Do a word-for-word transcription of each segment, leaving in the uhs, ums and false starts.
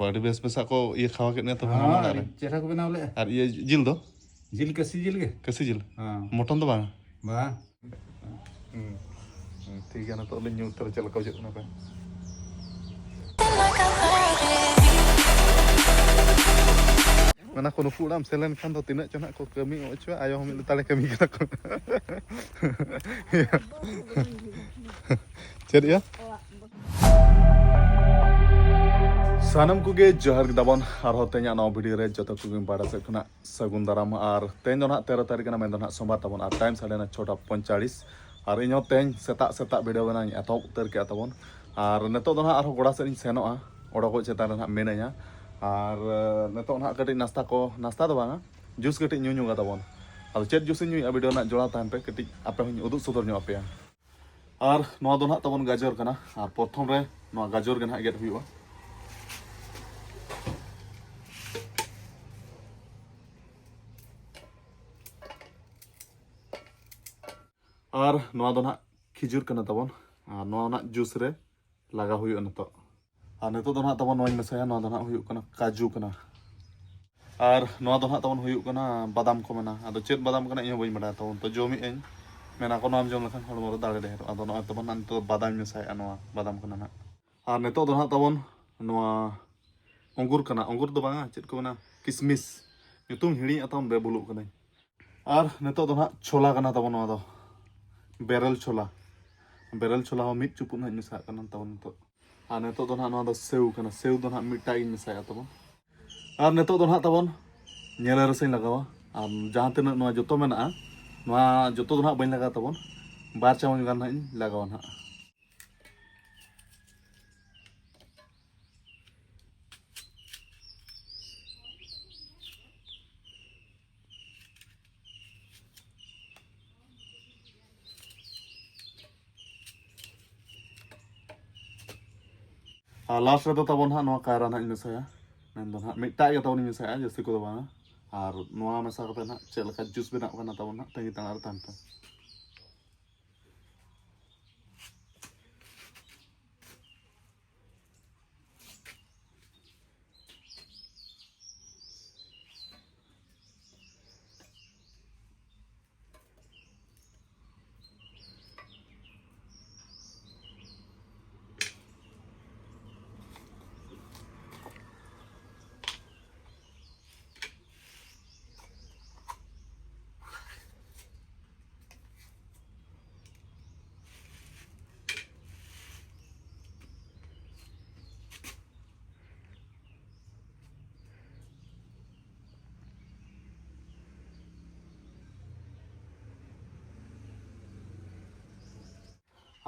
ᱟᱹᱰᱤ ᱵᱮᱥ ᱵᱮᱥᱟᱜ ᱠᱚ ᱤᱭᱟᱹ ᱠᱷᱟᱣᱟ ᱠᱮᱫ ᱢᱮᱭᱟ ᱛᱚᱵᱮ᱾ ᱦᱮᱸ, ᱦᱚᱲᱢᱚ ᱨᱮ᱾ ᱟᱹᱰᱤ ᱪᱮᱦᱨᱟ ᱠᱚ ᱵᱮᱱᱟᱣ ᱞᱮᱫᱼᱟ᱾ ᱟᱨ ᱤᱭᱟᱹ ᱡᱤᱞ ᱫᱚ? ᱡᱤᱞ, ᱠᱟᱹᱥᱤ ᱡᱤᱞ ᱜᱮ᱾ ᱠᱟᱹᱥᱤ ᱡᱤᱞ? ᱦᱮᱸ᱾ ᱢᱚᱴᱚᱱ ᱫᱚ ᱵᱟᱝ? ᱵᱟᱝ᱾ ᱦᱩᱸ᱾ ᱦᱩᱸ, ᱴᱷᱤᱠ ᱜᱮᱭᱟ, ᱱᱤᱛᱚᱜ ᱞᱤᱧ ᱧᱩ ᱩᱛᱟᱹᱨᱟ, ᱪᱮᱫ ᱞᱮᱠᱟ ᱵᱩᱡᱷᱟᱹᱜ ᱠᱟᱱᱟ ᱯᱮ? ᱢᱮᱱᱟ ᱠᱚ, ᱱᱩᱠᱩ ᱚᱲᱟᱜ ᱮᱢ ᱥᱮᱱ ᱞᱮᱱᱠᱷᱟᱱ ᱫᱚ ᱛᱤᱱᱟᱹᱜ ᱪᱚ ᱱᱟᱜ ᱠᱚ ᱠᱟᱹᱢᱤ ᱚᱪᱚᱭᱟ, ᱟᱭᱳ ᱦᱚᱸ ᱢᱤᱫ ᱞᱮᱛᱟᱲᱮ ᱠᱟᱹᱢᱤ ᱠᱟᱱᱟ ᱠᱚ᱾ ᱪᱮᱫ ᱭᱟ? ᱥᱟᱱᱟᱢ ᱠᱚᱜᱮ ᱡᱚᱦᱟᱨ ᱜᱮ ᱛᱟᱵᱚᱱ, ᱟᱨᱦᱚᱸ ᱛᱮᱦᱮᱧᱟᱜ ᱱᱚᱣᱟ ᱵᱷᱤᱰᱤᱭᱳ ᱨᱮ ᱡᱚᱛᱚ ᱠᱚᱜᱮ ᱵᱟᱲᱟ ᱥᱮᱫ ᱠᱷᱚᱱᱟᱜ ᱥᱟᱹᱜᱩᱱ ᱫᱟᱨᱟᱢ᱾ ᱟᱨ ᱛᱮᱦᱮᱧ ᱫᱚ ᱱᱟᱦᱟᱜ ᱛᱮᱨᱚ ᱛᱟᱹᱨᱤᱠᱷ ᱠᱟᱱᱟ, ᱢᱮᱱᱫᱚ ᱱᱟᱦᱟᱜ ᱥᱳᱢᱵᱟᱨ ᱛᱟᱵᱚᱱ, ᱟᱨ ᱴᱟᱭᱤᱢ ᱥᱟᱰᱮᱱᱟ ᱪᱷᱚᱴᱟ ᱯᱚᱧᱪᱟᱞᱤᱥ᱾ ᱟᱨ ᱤᱧᱦᱚᱸ ᱛᱮᱦᱮᱧ ᱥᱮᱛᱟᱜ ᱥᱮᱛᱟᱜ ᱵᱷᱤᱰᱤᱭᱳ ᱵᱮᱱᱟᱣ ᱤᱧ ᱮᱛᱚᱦᱚᱵ ᱩᱛᱟᱹᱨ ᱠᱮᱜᱼᱟ ᱛᱟᱵᱚᱱ᱾ ᱟᱨ ᱱᱤᱛᱚᱜ ᱫᱚ ᱱᱟᱦᱟᱜ ᱟᱨᱦᱚᱸ ᱜᱚᱰᱟ ᱥᱮᱫ ᱤᱧ ᱥᱮᱱᱚᱜᱼᱟ, ᱚᱰᱚᱠᱚᱜ ᱪᱮᱛᱟᱱ ᱨᱮ ᱱᱟᱦᱟᱜ ᱢᱤᱱᱟᱹᱧᱟ᱾ ᱟᱨ, ᱮ, ᱱᱤᱛᱚᱜ ᱱᱟᱦᱟᱜ ᱠᱟᱹᱴᱤᱡ ᱱᱟᱥᱛᱟ ᱠᱚ, ᱱᱟᱥᱛᱟ ᱫᱚ ᱵᱟᱝᱟ, ᱡᱩᱥ ᱠᱟᱹᱴᱤᱡ ᱧᱩ ᱧᱚᱜᱟ ᱛᱟᱵᱚᱱ᱾ ᱟᱫᱚ ᱪᱮᱫ ᱡᱩᱥ ᱤᱧ ᱧᱩᱭᱟ, ᱵᱷᱤᱰᱤᱭᱳ ᱨᱮᱱᱟᱜ ᱡᱚᱲᱟᱣ ᱛᱟᱦᱮᱱ ᱯᱮ, ᱠᱟᱹᱴᱤᱡ ᱟᱯᱮ ᱦᱚᱸᱧ ᱩᱫᱩᱜ ᱥᱚᱫᱚᱨ ᱧᱚᱜ ᱟᱯᱮᱭᱟ᱾ ᱟᱨ ᱱᱚᱣᱟ ᱫᱚ ᱱᱟᱦᱟᱜ ᱛᱟᱵᱚᱱ ᱜᱟᱡᱚᱨ ᱠᱟᱱᱟ, ᱟᱨ ᱯᱨᱚᱛᱷᱚᱢ ᱨᱮ ᱱᱚᱣᱟ ᱜᱟᱡᱚᱨ ᱜᱮ ᱱᱟᱦᱟᱜ ᱜᱮᱫ ᱦᱩᱭᱩᱜᱼᱟ᱾ ᱟᱨ ᱱᱚᱣᱟ ᱫᱚ ᱱᱟᱦᱟᱜ ᱠᱷᱤᱡᱩᱨ ᱠᱟᱱᱟ ᱛᱟᱵᱚᱱ, ᱟᱨ ᱱᱚᱣᱟ ᱱᱟᱦᱟᱜ ᱡᱩᱥ ᱨᱮ ᱞᱟᱜᱟᱣ ᱦᱩᱭᱩᱜᱼᱟ ᱱᱤᱛᱚᱜ᱾ ᱟᱨ ᱱᱤᱛᱚᱜ ᱫᱚ ᱱᱟᱦᱟᱜ ᱛᱟᱵᱚᱱ ᱱᱚᱣᱟᱧ ᱢᱮᱥᱟᱭᱟ, ᱱᱚᱣᱟ ᱫᱚ ᱱᱟᱦᱟᱜ ᱦᱩᱭᱩᱜ ᱠᱟᱱᱟ ᱠᱟᱡᱩ ᱠᱟᱱᱟ᱾ ᱟᱨ ᱱᱚᱣᱟ ᱫᱚ ᱱᱟᱦᱟᱜ ᱛᱟᱵᱚᱱ ᱦᱩᱭᱩᱜ ᱠᱟᱱᱟ ᱵᱟᱫᱟᱢ ᱠᱚ ᱢᱮᱱᱟ, ᱟᱫᱚ ᱪᱮᱫ ᱵᱟᱫᱟᱢ ᱠᱟᱱᱟ ᱤᱧ ᱦᱚᱸ ᱵᱟᱹᱧ ᱵᱟᱲᱟᱭᱟ ᱛᱟᱵᱚᱱ᱾ ᱛᱚ ᱡᱚᱢᱮᱫ ᱟᱹᱧ, ᱢᱮᱱᱟ ᱠᱚ ᱱᱚᱣᱟᱢ ᱡᱚᱢ ᱞᱮᱠᱷᱟᱱ ᱦᱚᱲᱢᱚ ᱨᱮ ᱫᱟᱲᱮ ᱰᱷᱮᱨᱚᱜᱼᱟ᱾ ᱟᱫᱚ ᱱᱚᱜᱼᱚᱭ ᱛᱟᱵᱚᱱ ᱱᱟᱦᱟᱜ ᱱᱤᱛᱚᱜ ᱫᱚ ᱵᱟᱫᱟᱢ ᱢᱮᱥᱟᱭᱮᱫᱼᱟ, ᱱᱚᱣᱟ ᱵᱟᱫᱟᱢ ᱠᱟᱱᱟ ᱱᱟᱦᱟᱜ᱾ ᱟᱨ ᱱᱤᱛᱚᱜ ᱫᱚ ᱱᱟᱦᱟᱜ ᱛᱟᱵᱚᱱ ᱱᱚᱣᱟ ᱚᱝᱜᱩᱨ ᱠᱟᱱᱟ, ᱚᱝᱜᱩᱨ ᱫᱚ ᱵᱟᱝᱟ, ᱪᱮᱫ ᱠᱚ ᱢᱮᱱᱟ, ᱠᱤᱥᱢᱤᱥ, ᱧᱩᱛᱩᱢ ᱦᱤᱲᱤᱧᱮᱫ ᱛᱟᱵᱚᱱ ᱵᱮ ᱵᱷᱩᱞᱩᱜ ᱠᱟᱹᱱᱟᱹᱧ᱾ ᱟᱨ ᱱᱤᱛᱚᱜ ᱫᱚ ᱱᱟᱦᱟᱜ ᱪᱷᱳᱞᱟ ᱠᱟᱱᱟ ᱛᱟᱵᱚᱱ, ᱱᱚᱣᱟ ᱫᱚ ᱵᱮᱨᱮᱞ ᱪᱷᱳᱞᱟ, ᱵᱮᱨᱮᱞ ᱪᱷᱳᱞᱟ ᱦᱚᱸ ᱢᱤᱫ ᱪᱩᱯᱩᱫ ᱱᱟᱦᱟᱜ ᱤᱧ ᱢᱮᱥᱟᱜ ᱠᱟᱱᱟ ᱛᱟᱵᱚᱱ ᱱᱤᱛᱚᱜ᱾ ᱟᱨ ᱱᱤᱛᱚᱜ ᱫᱚ ᱱᱟᱦᱟᱜ ᱱᱚᱣᱟ ᱫᱚ ᱥᱮᱣ ᱠᱟᱱᱟ, ᱥᱮᱣ ᱫᱚ ᱱᱟᱦᱟᱜ ᱢᱤᱫᱴᱟᱜ ᱜᱤᱧ ᱢᱮᱥᱟᱭᱟ ᱛᱟᱵᱚᱱ᱾ ᱟᱨ ᱱᱤᱛᱚᱜ ᱫᱚ ᱱᱟᱦᱟᱜ ᱛᱟᱵᱚᱱ ᱧᱮᱞᱮ ᱨᱟᱹᱥᱩᱧ ᱞᱟᱜᱟᱣᱟ, ᱟᱨ ᱡᱟᱦᱟᱸ ᱛᱤᱱᱟᱹᱜ ᱱᱚᱣᱟ ᱡᱚᱛᱚ ᱢᱮᱱᱟᱜᱼᱟ, ᱱᱚᱣᱟ ᱡᱚᱛᱚ ᱫᱚ ᱱᱟᱦᱟᱜ ᱵᱟᱹᱧ ᱞᱟᱜᱟᱣᱟ ᱛᱟᱵᱚᱱ, ᱵᱟᱨ ᱪᱟᱢᱚᱪ ᱜᱟᱱ ᱱᱟᱦᱟᱜ ᱤᱧ ᱞᱟᱜᱟᱣᱟ ᱱᱟᱦᱟᱜ᱾ ᱟᱨ ᱞᱟᱥᱴ ᱨᱮᱫᱚ ᱛᱟᱵᱚᱱ ᱦᱟᱸᱜ ᱱᱚᱣᱟ ᱠᱟᱭᱨᱟ ᱱᱟᱦᱟᱜ ᱤᱧ ᱢᱮᱥᱟᱭᱟ, ᱢᱮᱱᱫᱚ ᱱᱟᱦᱟᱜ ᱢᱤᱫᱴᱟᱜ ᱜᱮ ᱛᱟᱵᱚᱱ ᱤᱧ ᱢᱮᱥᱟᱭᱟ, ᱡᱟᱹᱥᱛᱤ ᱠᱚᱫᱚ ᱵᱟᱝᱟ᱾ ᱟᱨ ᱱᱚᱣᱟ ᱢᱮᱥᱟ ᱠᱟᱛᱮ ᱱᱟᱦᱟᱜ ᱪᱮᱫ ᱞᱮᱠᱟ ᱡᱩᱥ ᱵᱮᱱᱟᱜ ᱠᱟᱱᱟ ᱛᱟᱵᱚᱱ ᱱᱟᱦᱟᱜ, ᱛᱟᱺᱜᱤ ᱛᱟᱲᱟᱜ ᱨᱮ ᱛᱟᱦᱮᱱ ᱯᱮ᱾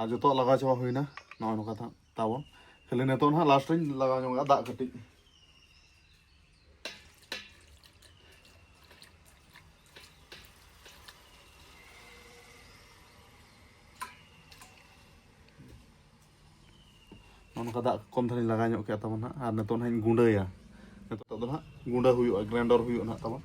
ᱟᱨ ᱡᱚᱛᱚᱣᱟᱜ ᱞᱟᱜᱟᱣ ᱪᱟᱵᱟ ᱦᱩᱭᱱᱟ᱾ ᱱᱚᱜᱼᱚᱭ ᱱᱚᱝᱠᱟ ᱛᱟᱵᱚᱱ᱾ ᱠᱷᱟᱹᱞᱤ ᱱᱤᱛᱚᱜ ᱱᱟᱦᱟᱜ ᱞᱟᱥᱴ ᱨᱤᱧ ᱞᱟᱜᱟᱣ ᱧᱚᱜᱟ ᱫᱟᱜ ᱠᱟᱹᱴᱤᱡ᱾ ᱱᱚᱜᱼᱚ ᱱᱚᱝᱠᱟ ᱫᱟᱜ ᱠᱚᱢ ᱫᱷᱟᱨᱟᱧ ᱞᱟᱜᱟᱣ ᱧᱚᱜ ᱠᱮᱫᱼᱟ ᱛᱟᱵᱚᱱ ᱦᱟᱸᱜ᱾ ᱟᱨ ᱱᱤᱛᱚᱜ ᱱᱟᱦᱟᱜ ᱤᱧ ᱜᱩᱸᱰᱟᱹᱭᱟ᱾ ᱱᱤᱛᱚᱜ ᱫᱚ ᱦᱟᱸᱜ ᱜᱩᱸᱰᱟᱹ ᱦᱩᱭᱩᱜᱼᱟ, ᱜᱨᱟᱭᱱᱰᱟᱨ ᱦᱩᱭᱩᱜᱼᱟ ᱱᱟᱦᱟᱜ ᱛᱟᱵᱚᱱ᱾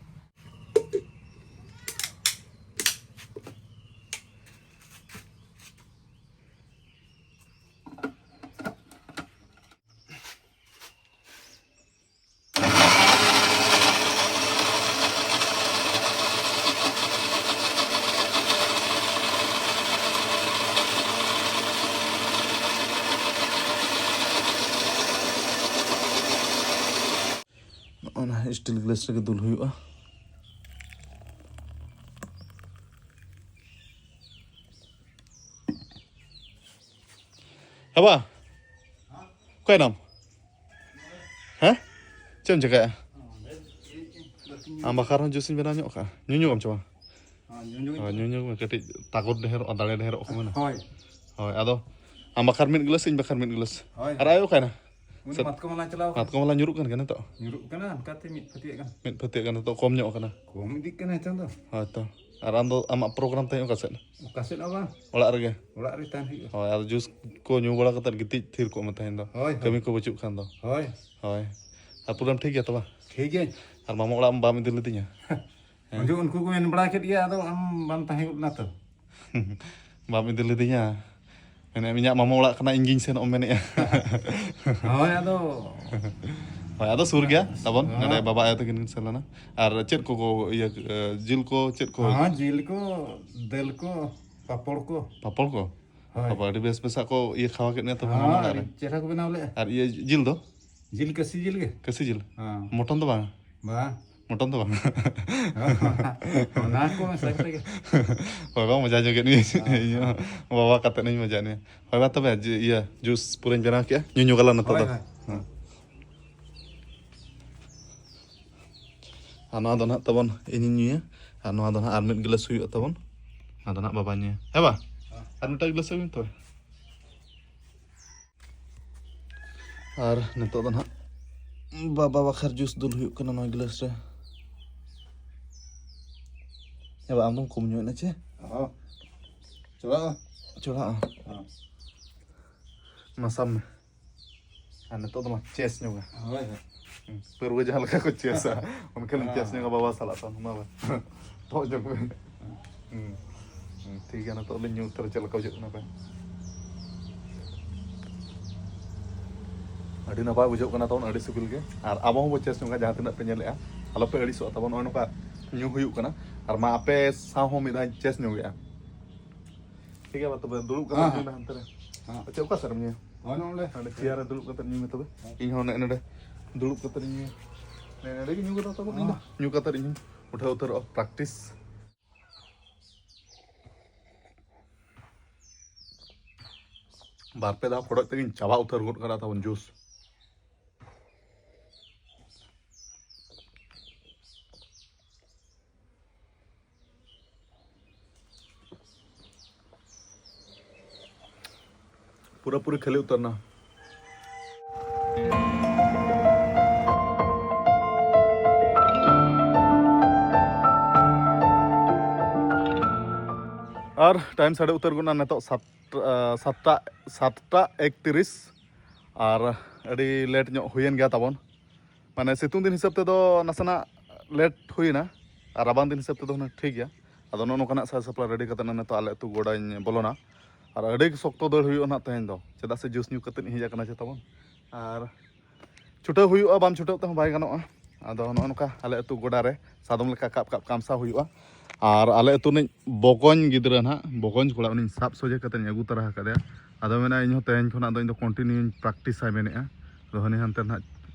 ᱱᱚᱜᱼᱚ ᱱᱟ ᱥᱴᱤᱞ ᱜᱞᱟᱥ ᱨᱮᱜᱮ ᱫᱩᱞ ᱦᱩᱭᱩᱜᱼᱟ᱾ ᱮ ᱵᱟ, ᱚᱠᱟᱭᱱᱟᱢ? ᱦᱮᱸ? ᱪᱮᱫ ᱮᱢ ᱪᱮᱠᱟᱭᱟ? ᱟᱢ ᱵᱟᱠᱷᱨᱟ ᱦᱚᱸ ᱡᱩᱥ ᱤᱧ ᱵᱮᱱᱟᱣ ᱧᱚᱜ ᱠᱟᱜᱼᱟ᱾ ᱧᱩ ᱧᱚᱜ ᱟᱢ ᱪᱮ ᱵᱟᱝ? ᱦᱚᱸ, ᱧᱩ ᱧᱩ ᱦᱳᱭ, ᱧᱩ ᱧᱩ ᱢᱮ, ᱠᱟᱹᱴᱤᱡ ᱛᱟᱠᱚᱛ ᱰᱷᱮᱨᱚᱜᱼᱟ, ᱫᱟᱲᱮ ᱰᱷᱮᱨᱚᱜᱼᱟ ᱠᱚ ᱢᱮᱱᱟ᱾ ᱦᱳᱭ᱾ ᱦᱳᱭ, ᱟᱫᱚ ᱟᱢ ᱵᱟᱠᱷᱨᱟ ᱢᱤᱫ ᱜᱞᱟᱥ, ᱤᱧ ᱵᱟᱠᱷᱨᱟ ᱢᱤᱫ ᱜᱞᱟᱥ᱾ ᱦᱳᱭ᱾ ᱟᱨ ᱟᱭᱳ ᱚᱠᱟᱭᱱᱟ? ᱩᱱᱤ ᱥᱮ ᱢᱟᱛᱠᱚᱢ ᱦᱟᱞᱟᱝ ᱪᱟᱞᱟᱣ ᱟᱠᱟᱱᱟ᱾ ᱢᱟᱛᱠᱚᱢ ᱦᱟᱞᱟᱝ ᱧᱩᱨᱩᱜ ᱠᱟᱱ ᱜᱮᱭᱟ ᱱᱤᱛᱚᱜ? ᱧᱩᱨᱩᱜ ᱠᱟᱱᱟ, ᱚᱱᱠᱟᱛᱮ ᱢᱤᱫ ᱯᱷᱟᱹᱛᱭᱟᱹᱜ ᱜᱟᱱ᱾ ᱢᱤᱫ ᱯᱷᱟᱹᱛᱭᱟᱹᱜ ᱜᱟᱱ ᱱᱤᱛᱚᱜ ᱠᱚᱢ ᱧᱚᱜ ᱠᱟᱱᱟ᱾ ᱠᱚᱢ ᱤᱫᱤᱜ ᱠᱟᱱᱟ ᱱᱤᱛᱚᱝ ᱫᱚ᱾ ᱦᱳᱭᱛᱚ᱾ ᱟᱨ ᱟᱢ ᱫᱚ ᱟᱢᱟᱜ ᱯᱨᱳᱜᱨᱟᱢ ᱛᱟᱦᱮᱸ ᱚᱠᱟ ᱥᱮᱫ? ᱚᱠᱟ ᱥᱮᱫ ᱦᱚᱸ ᱵᱟᱝ᱾ ᱚᱲᱟᱜ ᱨᱮᱜᱮ? ᱚᱲᱟᱜ ᱨᱮ ᱛᱟᱦᱮᱱ ᱦᱩᱭᱩᱜᱼᱟ᱾ ᱦᱳᱭ, ᱟᱨ ᱡᱩᱥ ᱠᱚ ᱧᱩ ᱵᱟᱲᱟ ᱠᱟᱛᱮᱫ ᱜᱤᱛᱤᱡ ᱛᱷᱤᱨ ᱠᱚᱜ ᱢᱮ ᱛᱮᱦᱮᱧ ᱫᱚ᱾ ᱦᱳᱭ, ᱦᱳᱭ᱾ ᱠᱟᱹᱢᱤ ᱠᱚ ᱵᱟᱹᱪᱩᱜ ᱠᱷᱟᱱ ᱫᱚ᱾ ᱦᱳᱭ᱾ ᱦᱳᱭ᱾ ᱟᱨ ᱯᱨᱳᱜᱨᱟᱢ ᱴᱷᱤᱠ ᱜᱮᱭᱟ ᱛᱚ ᱵᱟᱝ? ᱴᱷᱤᱠ ᱜᱮᱭᱟ᱾ ᱟᱨ ᱢᱟᱢᱟ ᱚᱲᱟᱜ ᱵᱟᱢ ᱤᱫᱤ ᱞᱤᱫᱤᱧᱟ? ᱦᱮᱸ᱾ ᱩᱱᱡᱚᱠᱷᱚᱱ ᱩᱱᱠᱩ ᱠᱚ ᱢᱮᱱ ᱵᱟᱲᱟ ᱠᱮᱫ ᱜᱮᱭᱟ, ᱟᱫᱚ ᱟᱢ ᱵᱟᱢ ᱛᱟᱦᱮᱸ ᱜᱚᱫ ᱞᱮᱱᱟ ᱛᱚ᱾ ᱵᱟᱢ ᱤᱫᱤ ᱞᱤᱫᱤᱧᱟ? ᱢᱮᱱᱮᱫ, ᱤᱧᱟᱹᱜ ᱢᱟᱢᱟ ᱚᱲᱟᱜ ᱠᱟᱱᱟ, ᱤᱧ ᱜᱤᱧ ᱥᱮᱱᱚᱜ ᱮᱢ ᱢᱮᱱᱮᱫᱼᱟ᱾ ᱦᱳᱭ, ᱟᱫᱚ᱾ ᱦᱳᱭ, ᱟᱫᱚ ᱥᱩᱨ ᱜᱮᱭᱟ ᱛᱟᱵᱚᱱ᱾ ᱦᱮᱸ᱾ ᱱᱚᱰᱮ ᱵᱟᱵᱟ ᱟᱭᱳ ᱛᱟᱹᱠᱤᱱ ᱠᱤᱱ ᱥᱮᱱ ᱞᱮᱱᱟ᱾ ᱟᱨ ᱪᱮᱫ ᱠᱚ, ᱠᱚ ᱤᱭᱟᱹ, ᱮ, ᱡᱤᱞ ᱠᱚ ᱪᱮᱫ ᱠᱚ? ᱦᱮᱸ, ᱡᱤᱞ ᱠᱚ, ᱫᱟᱹᱞ ᱠᱚ, ᱯᱟᱯᱚᱲ ᱠᱚ᱾ ᱯᱟᱯᱚᱲ ᱠᱚ? ᱦᱳᱭ᱾ ᱵᱟᱵᱟ, ᱟᱹᱰᱤ ᱵᱮᱥ ᱵᱮᱥᱟᱜ ᱠᱚ ᱤᱭᱟᱹ ᱠᱷᱟᱣᱟ ᱠᱮᱫ ᱢᱮᱭᱟ ᱛᱚ ᱦᱮᱸ, ᱢᱟᱢᱟ ᱚᱲᱟᱜ ᱨᱮ᱾ ᱟᱹᱰᱤ ᱪᱮᱦᱨᱟ ᱠᱚ ᱵᱮᱱᱟᱣ ᱞᱮᱫᱼᱟ᱾ ᱟᱨ ᱤᱭᱟᱹ ᱡᱤᱞ ᱫᱚ? ᱡᱤᱞ ᱠᱟᱹᱥᱤ ᱡᱤᱞ ᱜᱮ᱾ ᱠᱟᱹᱥᱤ ᱡᱤᱞ? ᱦᱮᱸ᱾ ᱢᱚᱴᱚᱱ ᱫᱚ ᱵᱟᱝ? ᱵᱟᱝ᱾ ᱢᱚᱴᱚᱱ ᱫᱚ ᱵᱟᱝ᱾ ᱚᱱᱟ ᱠᱚ ᱢᱮᱥᱟ ᱠᱟᱛᱮ ᱜᱮ᱾ ᱦᱳᱭ, ᱵᱟᱝ, ᱢᱚᱡᱟ ᱧᱚᱜ ᱠᱮᱫ ᱢᱮᱭᱟ᱾ ᱦᱮᱸ᱾ ᱤᱧ ᱦᱚᱸ ᱵᱟᱵᱟ ᱠᱟᱛᱮ ᱤᱧ ᱢᱚᱡᱟ ᱧᱚᱜ᱾ ᱦᱳᱭ, ᱢᱟ ᱛᱚᱵᱮ, ᱡᱮ, ᱤᱭᱟᱹ, ᱡᱩᱥ ᱯᱩᱨᱟᱹᱧ ᱵᱮᱱᱟᱣ ᱠᱮᱜᱼᱟ᱾ ᱧᱩ ᱧᱚᱜ ᱟᱞᱟᱝ ᱱᱤᱛᱚᱜ ᱦᱳᱭ, ᱫᱚ᱾ ᱦᱳᱭ᱾ ᱦᱮᱸ᱾ ᱟᱨ ᱱᱚᱣᱟ ᱫᱚ ᱱᱟᱦᱟᱜ ᱛᱟᱵᱚᱱ ᱤᱧᱤᱧ ᱧᱩᱭᱟ᱾ ᱟᱨ ᱱᱚᱣᱟ ᱫᱚ ᱱᱟᱦᱟᱜ ᱟᱨ ᱢᱤᱫ ᱜᱞᱟᱥ ᱦᱩᱭᱩᱜᱼᱟ ᱛᱟᱵᱚᱱ᱾ ᱱᱚᱣᱟ ᱫᱚ ᱱᱟᱦᱟᱜ ᱵᱟᱵᱟᱧ ᱧᱩᱭᱟ᱾ ᱦᱮᱸ ᱵᱟ? ᱦᱮᱸ᱾ ᱟᱨ ᱢᱤᱫᱴᱟᱝ ᱜᱞᱟᱥ ᱟᱹᱜᱩᱭ ᱢᱮ ᱛᱚᱵᱮ᱾ ᱟᱨ ᱱᱤᱛᱚᱜ ᱫᱚ ᱱᱟᱦᱟᱜ ᱵᱟᱵᱟ ᱵᱟᱠᱷᱟᱨ ᱡᱩᱥ ᱫᱩᱞ ᱦᱩᱭᱩᱜ ᱠᱟᱱᱟ ᱱᱚᱭ ᱜᱞᱟᱥ ᱨᱮ᱾ ᱮ ᱵᱟ, ᱟᱢ ᱫᱚᱢ ᱠᱚᱢ ᱧᱚᱜ ᱮᱱᱟ ᱪᱮ? ᱦᱚᱸ᱾ ᱪᱚᱲᱟᱜᱼᱟ᱾ ᱪᱚᱲᱟᱜᱼᱟ᱾ ᱦᱚᱸ᱾ ᱱᱟᱥᱟᱢ ᱢᱮ᱾ ᱟᱨ ᱱᱤᱛᱚᱜ ᱫᱚ ᱞᱟᱝ ᱪᱮᱥ ᱧᱚᱜᱟ᱾ ᱦᱳᱭ, ᱦᱳᱭ᱾ ᱦᱩᱸ, ᱯᱟᱹᱨᱣᱟᱹ ᱡᱟᱦᱟᱸ ᱞᱮᱠᱟ ᱠᱚ ᱪᱮᱥᱟ, ᱚᱱᱠᱟ ᱞᱤᱧ ᱪᱮᱥ ᱧᱚᱜᱟ ᱵᱟᱵᱟ ᱥᱟᱞᱟᱜ ᱛᱚ, ᱢᱟ ᱵᱟ᱾ ᱛᱚᱜ ᱧᱚᱜ ᱢᱮ᱾ ᱦᱩᱸ᱾ ᱦᱩᱸ, ᱴᱷᱤᱠ ᱜᱮᱭᱟ, ᱱᱤᱛᱚᱜ ᱞᱤᱧ ᱧᱩ ᱩᱛᱟᱹᱨᱟ, ᱪᱮᱫ ᱞᱮᱠᱟ ᱵᱩᱡᱷᱟᱹᱜ ᱠᱟᱱᱟ ᱯᱮ? ᱟᱹᱰᱤ ᱱᱟᱯᱟᱭ ᱵᱩᱡᱷᱟᱹᱜ ᱠᱟᱱᱟ ᱛᱟᱵᱚᱱ, ᱟᱹᱰᱤ ᱥᱤᱵᱤᱞ ᱜᱮ᱾ ᱟᱨ ᱟᱵᱚ ᱦᱚᱸᱵᱚ ᱪᱮᱥ ᱧᱚᱜᱟ, ᱡᱟᱦᱟᱸ ᱛᱤᱱᱟᱹᱜ ᱯᱮ ᱧᱮᱞᱮᱜᱼᱟ, ᱟᱞᱚᱯᱮ ᱟᱹᱲᱤᱥᱚᱜᱼᱟ ᱛᱟᱵᱚᱱ᱾ ᱱᱚᱜᱼᱚᱭ ᱱᱚᱝᱠᱟ ᱧᱩ ᱦᱩᱭᱩᱜ ᱠᱟᱱᱟ, ᱟᱨ ᱢᱟ ᱟᱯᱮ ᱥᱟᱶ ᱦᱚᱸ ᱢᱤᱫ ᱫᱷᱟᱣ ᱪᱮᱥ ᱧᱚᱜᱮᱜᱼᱟ᱾ ᱴᱷᱤᱠ ᱜᱮᱭᱟ, ᱢᱟ ᱛᱚᱵᱮ ᱫᱩᱲᱩᱵ ᱠᱟᱛᱮ ᱦᱮᱸ, ᱧᱩᱭ ᱢᱮ ᱦᱟᱱᱛᱮ ᱨᱮ᱾ ᱦᱮᱸ᱾ ᱟᱪᱪᱷᱟ, ᱚᱠᱟ ᱥᱮᱫ ᱨᱮᱢ ᱧᱩᱭᱟ? ᱦᱳᱭ, ᱱᱚᱰᱮ᱾ ᱦᱟᱸᱰᱮ ᱪᱮᱭᱟᱨ ᱨᱮ ᱫᱩᱲᱩᱵ ᱠᱟᱛᱮ ᱧᱩᱭ ᱢᱮ ᱛᱚᱵᱮ᱾ ᱦᱮᱸ᱾ ᱤᱧ ᱦᱚᱸ ᱱᱚᱰᱮ ᱫᱩᱲᱩᱵ ᱠᱟᱛᱮ ᱤᱧ ᱧᱩᱭᱟ᱾ ᱱᱚᱰᱮ ᱜᱮ ᱧᱩ ᱠᱟᱛᱮ ᱛᱟᱵᱚᱱ, ᱤᱧ ᱫᱚ ᱦᱮᱸ᱾ ᱧᱩ ᱠᱟᱛᱮ ᱤᱧ ᱦᱚᱸᱧ ᱩᱴᱷᱟᱹᱣ ᱩᱛᱟᱹᱨᱚᱜᱼᱟ, practice᱾ ᱵᱟᱨ ᱯᱮ ᱫᱷᱟᱣ ᱠᱚᱰᱚᱡ ᱛᱮᱜᱮᱧ ᱪᱟᱵᱟ ᱩᱛᱟᱹᱨ ᱜᱚᱫ ᱠᱟᱫᱟ ᱛᱟᱵᱚᱱ ᱡᱩᱥ᱾ ᱯᱩᱨᱟᱹᱯᱩᱨᱤ ᱠᱷᱟᱹᱞᱤ ᱩᱛᱟᱹᱨ ᱱᱟ᱾ ᱟᱨ time ᱥᱟᱰᱮ ᱩᱛᱟᱹᱨ ᱜᱚᱫ ᱱᱟ ᱱᱤᱛᱚᱜ ᱥᱟᱛ, ᱥᱟᱛᱴᱟ, ᱥᱟᱛᱴᱟ ᱮᱠᱛᱤᱨᱤᱥ᱾ ᱟᱨ ᱟᱹᱰᱤ late ᱧᱚᱜ ᱦᱩᱭᱮᱱ ᱜᱮᱭᱟ ᱛᱟᱵᱚᱱ᱾ ᱢᱟᱱᱮ ᱥᱤᱛᱩᱝ ᱫᱤᱱ ᱦᱤᱥᱟᱹᱵ ᱛᱮᱫᱚ ᱱᱟᱥᱮᱱᱟᱜ late ᱦᱩᱭᱮᱱᱟ, ᱟᱨ ᱨᱟᱵᱟᱝ ᱫᱤᱱ ᱦᱤᱥᱟᱹᱵ ᱛᱮᱫᱚ ᱦᱩᱱᱟᱹᱝ ᱴᱷᱤᱠ ᱜᱮᱭᱟ᱾ ᱟᱫᱚ ᱱᱚᱜᱼᱚ ᱱᱚᱝᱠᱟᱱᱟᱜ ᱥᱟᱡᱽ ᱥᱟᱯᱲᱟᱣ ready ᱠᱟᱛᱮ ᱱᱤᱛᱚᱜ ᱟᱞᱮ ᱟᱹᱛᱩ ᱜᱚᱰᱟᱧ ᱵᱚᱞᱚᱱᱟ᱾ ᱟᱨ ᱟᱹᱰᱤ ᱥᱚᱠᱛᱚ ᱫᱟᱹᱲ ᱦᱩᱭᱩᱜᱼᱟ ᱱᱟᱜ ᱛᱮᱦᱮᱧ ᱫᱚ, ᱪᱮᱫᱟᱜ ᱥᱮ ᱡᱩᱥ ᱧᱩ ᱠᱟᱛᱮ ᱤᱧ ᱦᱮᱡ ᱟᱠᱟᱱᱟ ᱪᱮ ᱛᱟᱵᱚᱱ᱾ ᱟᱨ ᱪᱷᱩᱴᱟᱹᱣ ᱦᱩᱭᱩᱜᱼᱟ, ᱵᱟᱢ ᱪᱷᱩᱴᱟᱹᱣ ᱛᱮᱦᱚᱸ ᱵᱟᱭ ᱜᱟᱱᱚᱜᱼᱟ᱾ ᱟᱫᱚ ᱱᱚᱜᱼᱚ ᱱᱚᱝᱠᱟ ᱟᱞᱮ ᱟᱹᱛᱩ ᱜᱚᱰᱟ ᱨᱮ ᱥᱟᱫᱚᱢ ᱞᱮᱠᱟ ᱠᱟᱯ ᱠᱟᱯ ᱠᱟᱢᱥᱟᱣ ᱦᱩᱭᱩᱜᱼᱟ᱾ ᱟᱨ ᱟᱞᱮ ᱟᱹᱛᱩ ᱨᱤᱱᱤᱡ ᱵᱚᱠᱚᱧ ᱜᱤᱫᱽᱨᱟᱹ ᱱᱟᱦᱟᱜ, ᱵᱚᱠᱚᱧ ᱠᱚᱲᱟ, ᱩᱱᱤᱧ ᱥᱟᱵ ᱥᱚᱡᱷᱮ ᱠᱟᱛᱮᱧ ᱟᱹᱜᱩ ᱛᱟᱨᱟ ᱟᱠᱟᱫᱮᱭᱟ᱾ ᱟᱫᱚ ᱢᱮᱱᱟ, ᱤᱧ ᱦᱚᱸ ᱛᱮᱦᱮᱧ ᱠᱷᱚᱱᱟᱜ ᱫᱚ ᱤᱧ ᱫᱚ continue ᱤᱧ practice ᱟᱭ ᱢᱮᱱᱮᱫᱼᱟ᱾ ᱟᱫᱚ ᱦᱟᱹᱱᱤ ᱦᱟᱱᱛᱮ ᱱᱟᱦᱟᱜ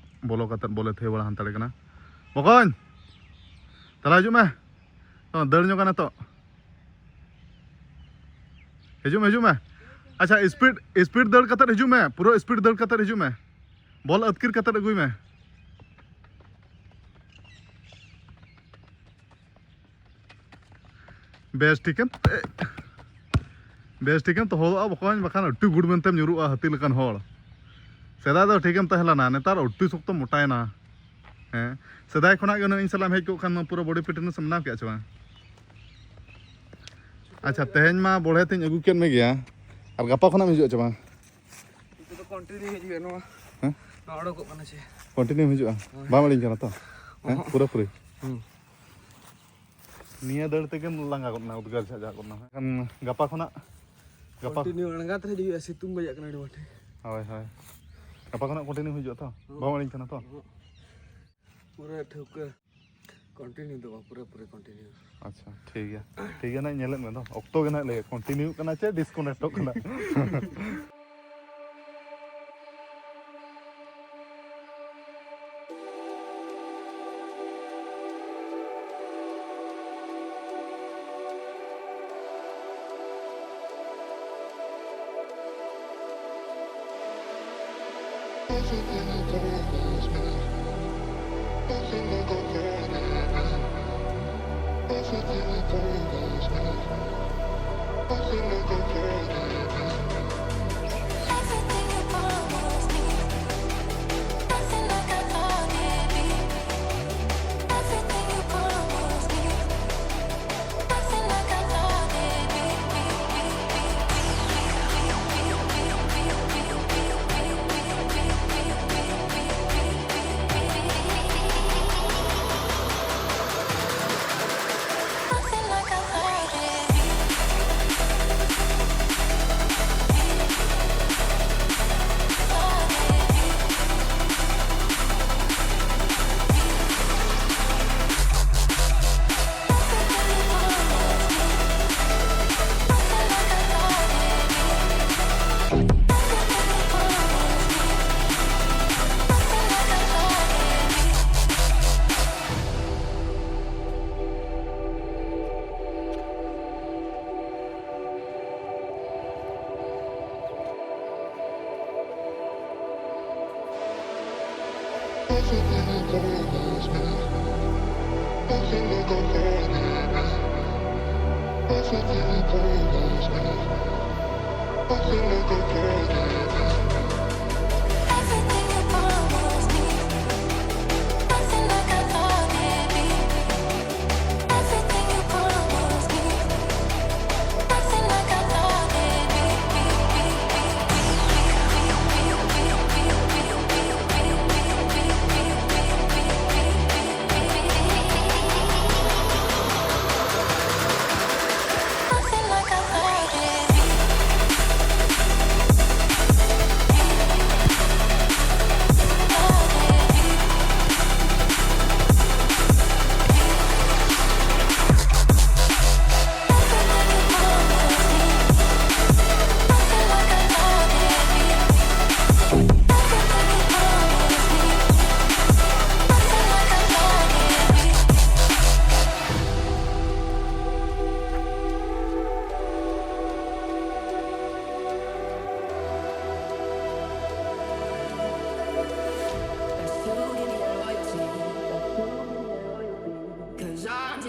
ᱵᱚᱞᱚ ᱠᱟᱛᱮᱫ ᱵᱚᱞᱮ ᱛᱷᱤᱭᱟᱹ ᱵᱟᱲᱟ ᱦᱟᱱᱛᱟᱲ ᱠᱟᱱᱟ᱾ ᱵᱚᱠᱚᱧ, ᱛᱟᱦᱞᱮ ᱦᱤᱡᱩᱜ ᱢᱮ᱾ ᱛᱚ, ᱫᱟᱹᱲ ᱧᱚᱜᱟ ᱱᱤᱛᱚᱜ᱾ ᱦᱤᱡᱩᱜ ᱢᱮ, ᱦᱤᱡᱩᱜ ᱢᱮ᱾ ᱟᱪᱪᱷᱟ, speed, speed ᱫᱟᱹᱲ ᱠᱟᱛᱮᱫ ᱦᱤᱡᱩᱜ ᱢᱮ, ᱯᱩᱨᱟᱹ speed ᱫᱟᱹᱲ ᱠᱟᱛᱮᱫ ᱦᱤᱡᱩᱜ ᱢᱮ᱾ ᱵᱚᱞ ᱟᱹᱛᱠᱤᱨ ᱠᱟᱛᱮᱫ ᱟᱹᱜᱩᱭ ᱢᱮ᱾ ᱵᱮᱥ ᱴᱷᱤᱠᱮᱢ, ᱵᱮᱥ ᱴᱷᱤᱠᱮᱢ ᱛᱚᱦᱚᱫᱚᱜᱼᱟ ᱵᱚᱠᱚᱧ, ᱵᱟᱠᱷᱟᱱ ᱟᱹᱴᱩ ᱜᱩᱲ ᱢᱮᱱᱛᱮᱢ ᱧᱩᱨᱩᱜᱼᱟ, ᱦᱟᱹᱛᱤ ᱞᱮᱠᱟᱱ ᱦᱚᱲ᱾ ᱥᱮᱫᱟᱭ ᱫᱚ ᱴᱷᱤᱠᱮᱢ ᱛᱟᱦᱮᱸ ᱞᱮᱱᱟ, ᱱᱮᱛᱟᱨ ᱟᱹᱰᱤ ᱥᱚᱠᱛᱚ ᱢᱚᱴᱟᱭᱮᱱᱟ᱾ ᱦᱮᱸ, ᱥᱮᱫᱟᱭ ᱠᱷᱚᱱᱟᱜ ᱜᱮ ᱩᱱᱟᱹᱜ ᱤᱧ ᱥᱟᱞᱟᱜ ᱮᱢ ᱦᱮᱡ ᱠᱚᱜ ᱠᱷᱟᱱ ᱯᱩᱨᱟᱹ body fitness ᱮᱢ ᱵᱮᱱᱟᱣ ᱠᱮᱭᱟ ᱪᱮ ᱵᱟᱝ? ᱟᱪᱪᱷᱟ, ᱛᱮᱦᱮᱧ ᱢᱟ ᱵᱚᱲᱦᱮ ᱛᱤᱧ ᱟᱹᱜᱩ ᱠᱮᱫ ᱢᱮᱜᱮᱭᱟ, ᱟᱨ ᱜᱟᱯᱟ ᱠᱷᱚᱱᱟᱜ ᱮᱢ ᱦᱤᱡᱩᱜᱼᱟ ᱪᱮ ᱵᱟᱝ? ᱱᱤᱛᱚᱜ ᱫᱚ continue ᱦᱤᱡᱩᱜ ᱦᱩᱭᱩᱜᱼᱟ ᱱᱚᱣᱟ᱾ ᱦᱮᱸ? ᱱᱚᱣᱟ ᱚᱰᱚᱠᱚᱜ ᱠᱟᱱᱟ ᱪᱮ? Continue ᱮᱢ ᱦᱤᱡᱩᱜᱼᱟ? ᱦᱳᱭ᱾ ᱵᱟᱢ ᱟᱹᱲᱤᱧ ᱠᱟᱱᱟ ᱛᱚ? ᱦᱮᱸ, ᱚᱦᱚᱸᱜ᱾ ᱯᱩᱨᱟᱹᱯᱩᱨᱤ? ᱦᱩᱸ᱾ ᱱᱤᱭᱟᱹ ᱫᱟᱹᱲ ᱛᱮᱜᱮᱢ ᱞᱟᱸᱜᱟ ᱜᱚᱫ ᱮᱱᱟ, ᱩᱫᱽᱜᱟᱹᱨ ᱡᱷᱟᱜ ᱡᱷᱟᱜ ᱜᱚᱫ ᱮᱱᱟ᱾ ᱮᱱᱠᱷᱟᱱ ᱜᱟᱯᱟ ᱠᱷᱚᱱᱟᱜ, ᱜᱟᱯᱟ continue ᱟᱬᱜᱟᱛ ᱨᱮ ᱦᱤᱡᱩᱜ ᱦᱩᱭᱩᱜᱼᱟ, ᱥᱤᱛᱩᱝ ᱵᱟᱡᱟᱜ ᱠᱟᱱᱟ ᱟᱹᱰᱤ ᱢᱚᱴᱷᱮ᱾ ᱦᱳᱭ, ᱦᱳᱭ᱾ ᱜᱟᱯᱟ ᱠᱷᱚᱱᱟᱜ continue ᱦᱤᱡᱩᱜᱼᱟ ᱛᱚ? ᱦᱩᱸ᱾ ᱵᱟᱢ ᱟᱹᱲᱤᱧ ᱠᱟᱱᱟ ᱛᱚ? ᱦᱩᱸ᱾ ᱯᱩᱨᱟᱹ ᱴᱷᱟᱹᱣᱠᱟᱹ᱾ Continue ᱫᱚ ᱵᱟᱝ, ᱯᱩᱨᱟᱹᱯᱩᱨᱤ continue᱾ ᱟᱪᱪᱷᱟ, ᱴᱷᱤᱠ ᱜᱮᱭᱟ᱾ ᱴᱷᱤᱠ ᱜᱮᱭᱟ, ᱱᱟᱜ ᱧᱮᱞᱮᱫ ᱢᱮ ᱫᱚ᱾ ᱚᱠᱛᱚ ᱜᱮ ᱱᱟᱜ ᱞᱟᱹᱭᱟ, continue ᱠᱟᱱᱟ ᱪᱮ disconnect ᱚᱜ ᱠᱟᱱᱟ᱾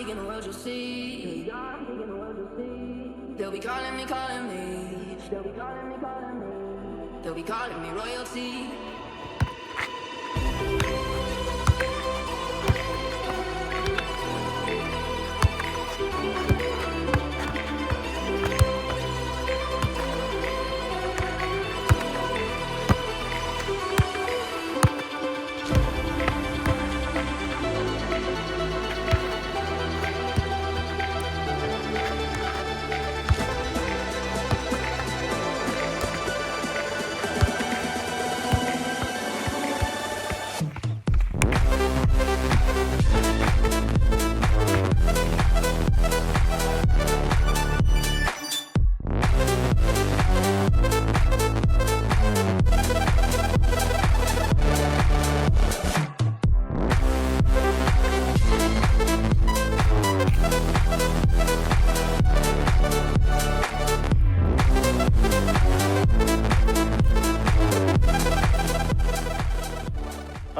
Big in the world you'll see. They'll be calling me, calling me. They'll be calling me, calling me. They'll be calling me royalty.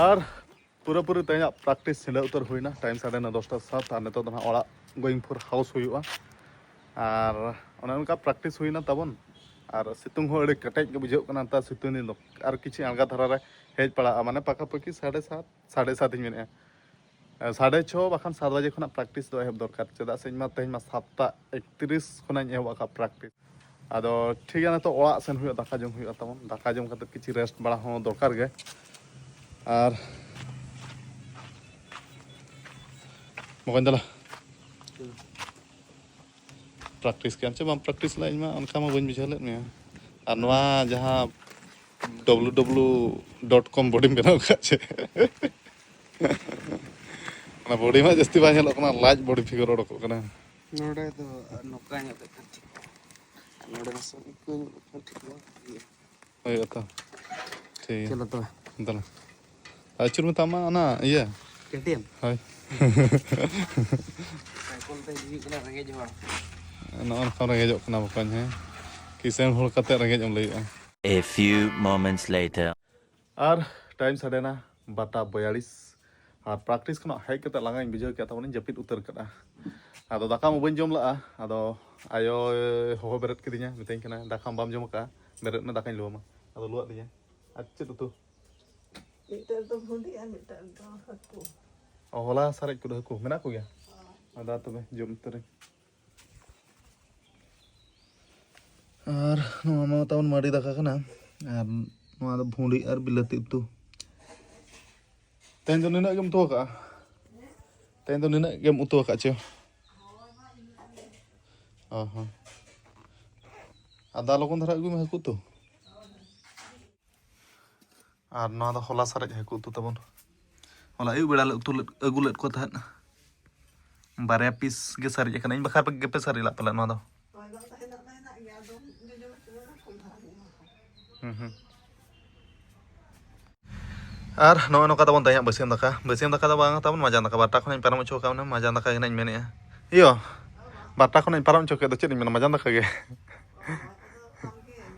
ᱟᱨ ᱯᱩᱨᱟᱹᱯᱩᱨᱤ ᱛᱮᱦᱮᱧᱟᱜ practice ᱪᱷᱤᱸᱰᱟᱹ ᱩᱛᱟᱹᱨ ᱦᱩᱭᱱᱟ᱾ Time ᱥᱟᱰᱮ ᱱᱚ ᱫᱚᱥᱴᱟ ᱥᱟᱛ, ᱟᱨ ᱱᱤᱛᱚᱜ ᱫᱚ ᱱᱟᱦᱟᱜ ᱚᱲᱟᱜ going for house ᱦᱩᱭᱩᱜᱼᱟ᱾ ᱟᱨ ᱚᱱᱮ ᱚᱱᱠᱟ practice ᱦᱩᱭᱱᱟ ᱛᱟᱵᱚᱱ᱾ ᱟᱨ ᱥᱤᱛᱩᱝ ᱦᱚᱸ ᱟᱹᱰᱤ ᱠᱮᱴᱮᱡ ᱜᱮ ᱵᱩᱡᱷᱟᱹᱜ ᱠᱟᱱᱟ ᱱᱮᱛᱟᱨ ᱥᱤᱛᱩᱝ ᱫᱤᱱ ᱫᱚ᱾ ᱟᱨ ᱠᱤᱪᱷᱩ ᱟᱬᱜᱟ ᱫᱷᱟᱨᱟ ᱨᱮ ᱦᱮᱡ ᱯᱟᱲᱟᱜᱼᱟ, ᱢᱟᱱᱮ ᱯᱟᱠᱟᱯᱟᱠᱤ ᱥᱟᱲᱮ ᱥᱟᱛ, ᱥᱟᱲᱮ ᱥᱟᱛ ᱤᱧ ᱢᱮᱱᱮᱫᱼᱟ, ᱥᱟᱲᱮ ᱪᱷᱚ ᱵᱟᱠᱷᱟᱱ ᱥᱟᱛ ᱵᱟᱡᱮ ᱠᱷᱚᱱᱟᱜ practice ᱫᱚ ᱮᱦᱚᱵ ᱫᱚᱨᱠᱟᱨ᱾ ᱪᱮᱫᱟᱜ ᱥᱮ ᱤᱧ ᱢᱟ ᱛᱮᱦᱮᱧ ᱢᱟ ᱥᱟᱛᱴᱟ ᱮᱠᱛᱨᱤᱥ ᱠᱷᱚᱱᱟᱜ ᱤᱧ ᱮᱦᱚᱵ ᱟᱠᱟᱫ practice᱾ ᱟᱫᱚ ᱴᱷᱤᱠ ᱜᱮᱭᱟ, ᱱᱤᱛᱚᱜ ᱚᱲᱟᱜ ᱥᱮᱱ ᱦᱩᱭᱩᱜᱼᱟ, ᱫᱟᱠᱟ ᱡᱚᱢ ᱦᱩᱭᱩᱜᱼᱟ ᱛᱟᱵᱚᱱ᱾ ᱫᱟᱠᱟ ᱡᱚᱢ ᱠᱟᱛᱮ ᱠᱤᱪᱷᱩ rest ᱵᱟᱲᱟ ᱦᱚᱸ ᱫᱚᱨᱠᱟᱨ ᱜᱮ᱾ ᱟᱨ ᱵᱚᱠᱚᱧ ᱫᱮᱞᱟ, practice ᱠᱮᱜ ᱟᱢ ᱪᱮ ᱵᱟᱢ practice ᱞᱮᱫᱼᱟ? ᱤᱧ ᱢᱟ ᱚᱱᱠᱟ ᱢᱟ ᱵᱟᱹᱧ ᱵᱩᱡᱷᱟᱹᱣ ᱞᱮᱫ ᱢᱮᱭᱟ᱾ ᱟᱨ ᱱᱚᱣᱟ ᱡᱟᱦᱟᱸ W W dot com body ᱵᱮᱱᱟᱣ ᱠᱟᱜ ᱪᱮ? ᱚᱱᱟ body ᱢᱟ ᱡᱟᱹᱥᱛᱤ ᱵᱟᱭ ᱧᱮᱞᱚᱜ ᱠᱟᱱᱟ, ᱞᱟᱡ body figure ᱚᱰᱚᱠᱚᱜ ᱠᱟᱱᱟ᱾ ᱱᱚᱰᱮ ᱫᱚ ᱱᱚᱝᱠᱟ ᱧᱚᱜ ᱠᱟᱛᱮ ᱴᱷᱤᱠ ᱜᱮᱭᱟ᱾ ᱟᱨ ᱱᱚᱰᱮ ᱱᱟᱥᱮ ᱱᱤᱝᱠᱟᱹ ᱧᱚᱜ ᱞᱮᱠᱷᱟᱱ ᱴᱷᱤᱠ ᱜᱮᱭᱟ᱾ ᱦᱩᱭᱩᱜᱼᱟ ᱛᱚ᱾ ᱴᱷᱤᱠ ᱜᱮᱭᱟ᱾ ᱪᱚᱞᱚ ᱛᱚᱵᱮ᱾ ᱫᱮᱞᱟ᱾ ᱟᱹᱪᱩᱨ ᱢᱮ ᱛᱟᱢᱟ ᱚᱱᱟ ᱤᱭᱟᱹ᱾ ᱠᱮᱴᱤᱭᱮᱢ? ᱦᱳᱭ᱾ ᱥᱟᱭᱠᱮᱞ ᱛᱮ ᱦᱤᱡᱩᱜ ᱦᱩᱭᱩᱜ ᱠᱟᱱᱟ ᱨᱮᱸᱜᱮᱡ ᱦᱚᱲ᱾ ᱱᱚᱜᱼᱚ ᱱᱚᱝᱠᱟ ᱨᱮᱸᱜᱮᱡᱚᱜ ᱠᱟᱱᱟ ᱵᱚᱠᱚᱧ, ᱦᱮᱸ᱾ ᱠᱤᱥᱟᱹᱬ ᱦᱚᱲ ᱠᱟᱛᱮ ᱨᱮᱸᱜᱮᱡ ᱮᱢ ᱞᱟᱹᱭᱮᱜᱼᱟ᱾ A few moments later. R time ᱥᱟᱰᱮᱱᱟ ᱵᱟᱨᱚᱴᱟ ᱵᱚᱭᱟᱞᱤᱥ᱾ ᱟᱨ ᱯᱨᱮᱠᱴᱤᱥ ᱠᱷᱚᱱᱟᱜ ᱦᱮᱡ ᱠᱟᱛᱮ ᱞᱟᱸᱜᱟᱧ ᱵᱩᱡᱷᱟᱹᱣ ᱠᱮᱫᱟ, ᱛᱟᱵᱚᱱᱤᱧ ᱡᱟᱹᱯᱤᱫ ᱩᱛᱟᱹᱨ ᱠᱟᱫᱟ᱾ ᱟᱫᱚ ᱫᱟᱠᱟ ᱢᱟ ᱵᱟᱹᱧ ᱡᱚᱢ ᱞᱟᱜᱼᱟ᱾ ᱟᱫᱚ ᱟᱭᱳᱭ ᱦᱚᱦᱚ ᱵᱮᱨᱮᱫ ᱠᱤᱫᱤᱧᱟ, ᱢᱤᱛᱟᱹᱧ ᱠᱟᱱᱟ, "ᱫᱟᱠᱟ ᱢᱟ ᱵᱟᱢ ᱡᱚᱢ ᱟᱠᱟᱫᱼᱟ, ᱵᱮᱨᱮᱫ ᱢᱮ, ᱫᱟᱠᱟᱧ ᱞᱩᱣᱟᱢᱟ᱾" ᱟᱫᱚ ᱞᱩᱣᱟᱫ ᱫᱤᱧᱟ᱾ ᱟᱨ ᱪᱮᱫ ᱩᱛᱩ? ᱢᱤᱫᱴᱟᱝ ᱫᱚ ᱵᱷᱩᱸᱰᱤ ᱟᱨ ᱢᱤᱫᱴᱟᱝ ᱫᱚ ᱦᱟᱹᱠᱩ᱾ ᱚ, ᱦᱚᱞᱟ ᱥᱟᱨᱮᱡ ᱠᱚᱫᱚ ᱦᱟᱹᱠᱩ ᱢᱮᱱᱟᱜ ᱠᱚᱜᱮᱭᱟ? ᱦᱳᱭ᱾ ᱟᱫᱚ ᱛᱚᱵᱮ ᱡᱚᱢ ᱩᱛᱟᱹᱨᱟᱹᱧ᱾ ᱟᱨ ᱱᱚᱣᱟ ᱢᱟ ᱛᱟᱵᱚᱱ ᱢᱟᱹᱰᱤ ᱫᱟᱠᱟ ᱠᱟᱱᱟ, ᱟᱨ ᱱᱚᱣᱟ ᱫᱚ ᱵᱷᱩᱸᱰᱤ ᱟᱨ ᱵᱤᱞᱟᱹᱛᱤ ᱩᱛᱩ᱾ ᱛᱮᱦᱮᱧ ᱫᱚ ᱱᱤᱱᱟᱹᱜ ᱜᱮᱢ ᱩᱛᱩ ᱟᱠᱟᱫᱼᱟ? ᱛᱮᱦᱮᱧ ᱫᱚ ᱱᱤᱱᱟᱹᱜ ᱜᱮᱢ ᱩᱛᱩ ᱟᱠᱟᱫ ᱪᱮ? ᱚ ᱦᱚᱸ᱾ ᱟᱫᱟ ᱞᱚᱜᱚᱱ ᱫᱷᱟᱨᱟ ᱟᱹᱜᱩᱭ ᱢᱮ ᱦᱟᱹᱠᱩ ᱩᱛᱩ᱾ ᱟᱨ ᱱᱚᱣᱟ ᱫᱚ ᱦᱚᱞᱟ ᱥᱟᱨᱮᱡ ᱦᱟᱹᱠᱩ ᱩᱛᱩ ᱛᱟᱵᱚᱱ᱾ ᱦᱚᱞᱟ ᱟᱹᱭᱩᱵ ᱵᱮᱲᱟ ᱞᱮ ᱩᱛᱩ ᱞᱮᱫ, ᱟᱹᱜᱩ ᱞᱮᱫ ᱠᱚ ᱛᱟᱦᱮᱸᱫ᱾ ᱵᱟᱨᱭᱟ ᱯᱤᱥ ᱜᱮ ᱥᱟᱨᱮᱡ ᱟᱠᱟᱱᱟ᱾ ᱤᱧ ᱵᱟᱠᱷᱨᱟ ᱜᱮᱯᱮ ᱥᱟᱨᱮᱡ ᱞᱟᱜ ᱯᱟᱞᱮ ᱱᱚᱣᱟ ᱫᱚ? ᱦᱩᱸ, ᱦᱩᱸ᱾ ᱟᱨ ᱱᱚᱜᱼᱚᱭ ᱱᱚᱝᱠᱟ ᱛᱟᱵᱚᱱ ᱛᱮᱦᱮᱧᱟᱜ ᱵᱟᱹᱥᱭᱟᱹᱢ ᱫᱟᱠᱟ᱾ ᱵᱟᱹᱥᱭᱟᱹᱢ ᱫᱟᱠᱟ ᱫᱚ ᱵᱟᱝ ᱛᱟᱵᱚᱱ, ᱢᱟᱡᱟᱱ ᱫᱟᱠᱟ᱾ ᱵᱟᱨᱚᱴᱟ ᱠᱷᱚᱱᱟᱜ ᱤᱧ ᱯᱟᱨᱚᱢ ᱦᱚᱪᱚ ᱟᱠᱟᱫ ᱵᱚᱱᱟ, ᱢᱟᱡᱟᱱ ᱫᱟᱠᱟ ᱜᱮ ᱱᱟᱜ ᱤᱧ ᱢᱮᱱᱮᱫᱼᱟ᱾ ᱤᱭᱟᱹ, ᱵᱟᱨᱚᱴᱟ ᱠᱷᱚᱱᱟᱜ ᱤᱧ ᱯᱟᱨᱚᱢ ᱦᱚᱪᱚ ᱠᱮᱫ ᱫᱚ, ᱪᱮᱫ ᱤᱧ ᱢᱮᱱᱟ, ᱢᱟᱡᱟᱱ ᱫᱟᱠᱟ ᱜᱮ᱾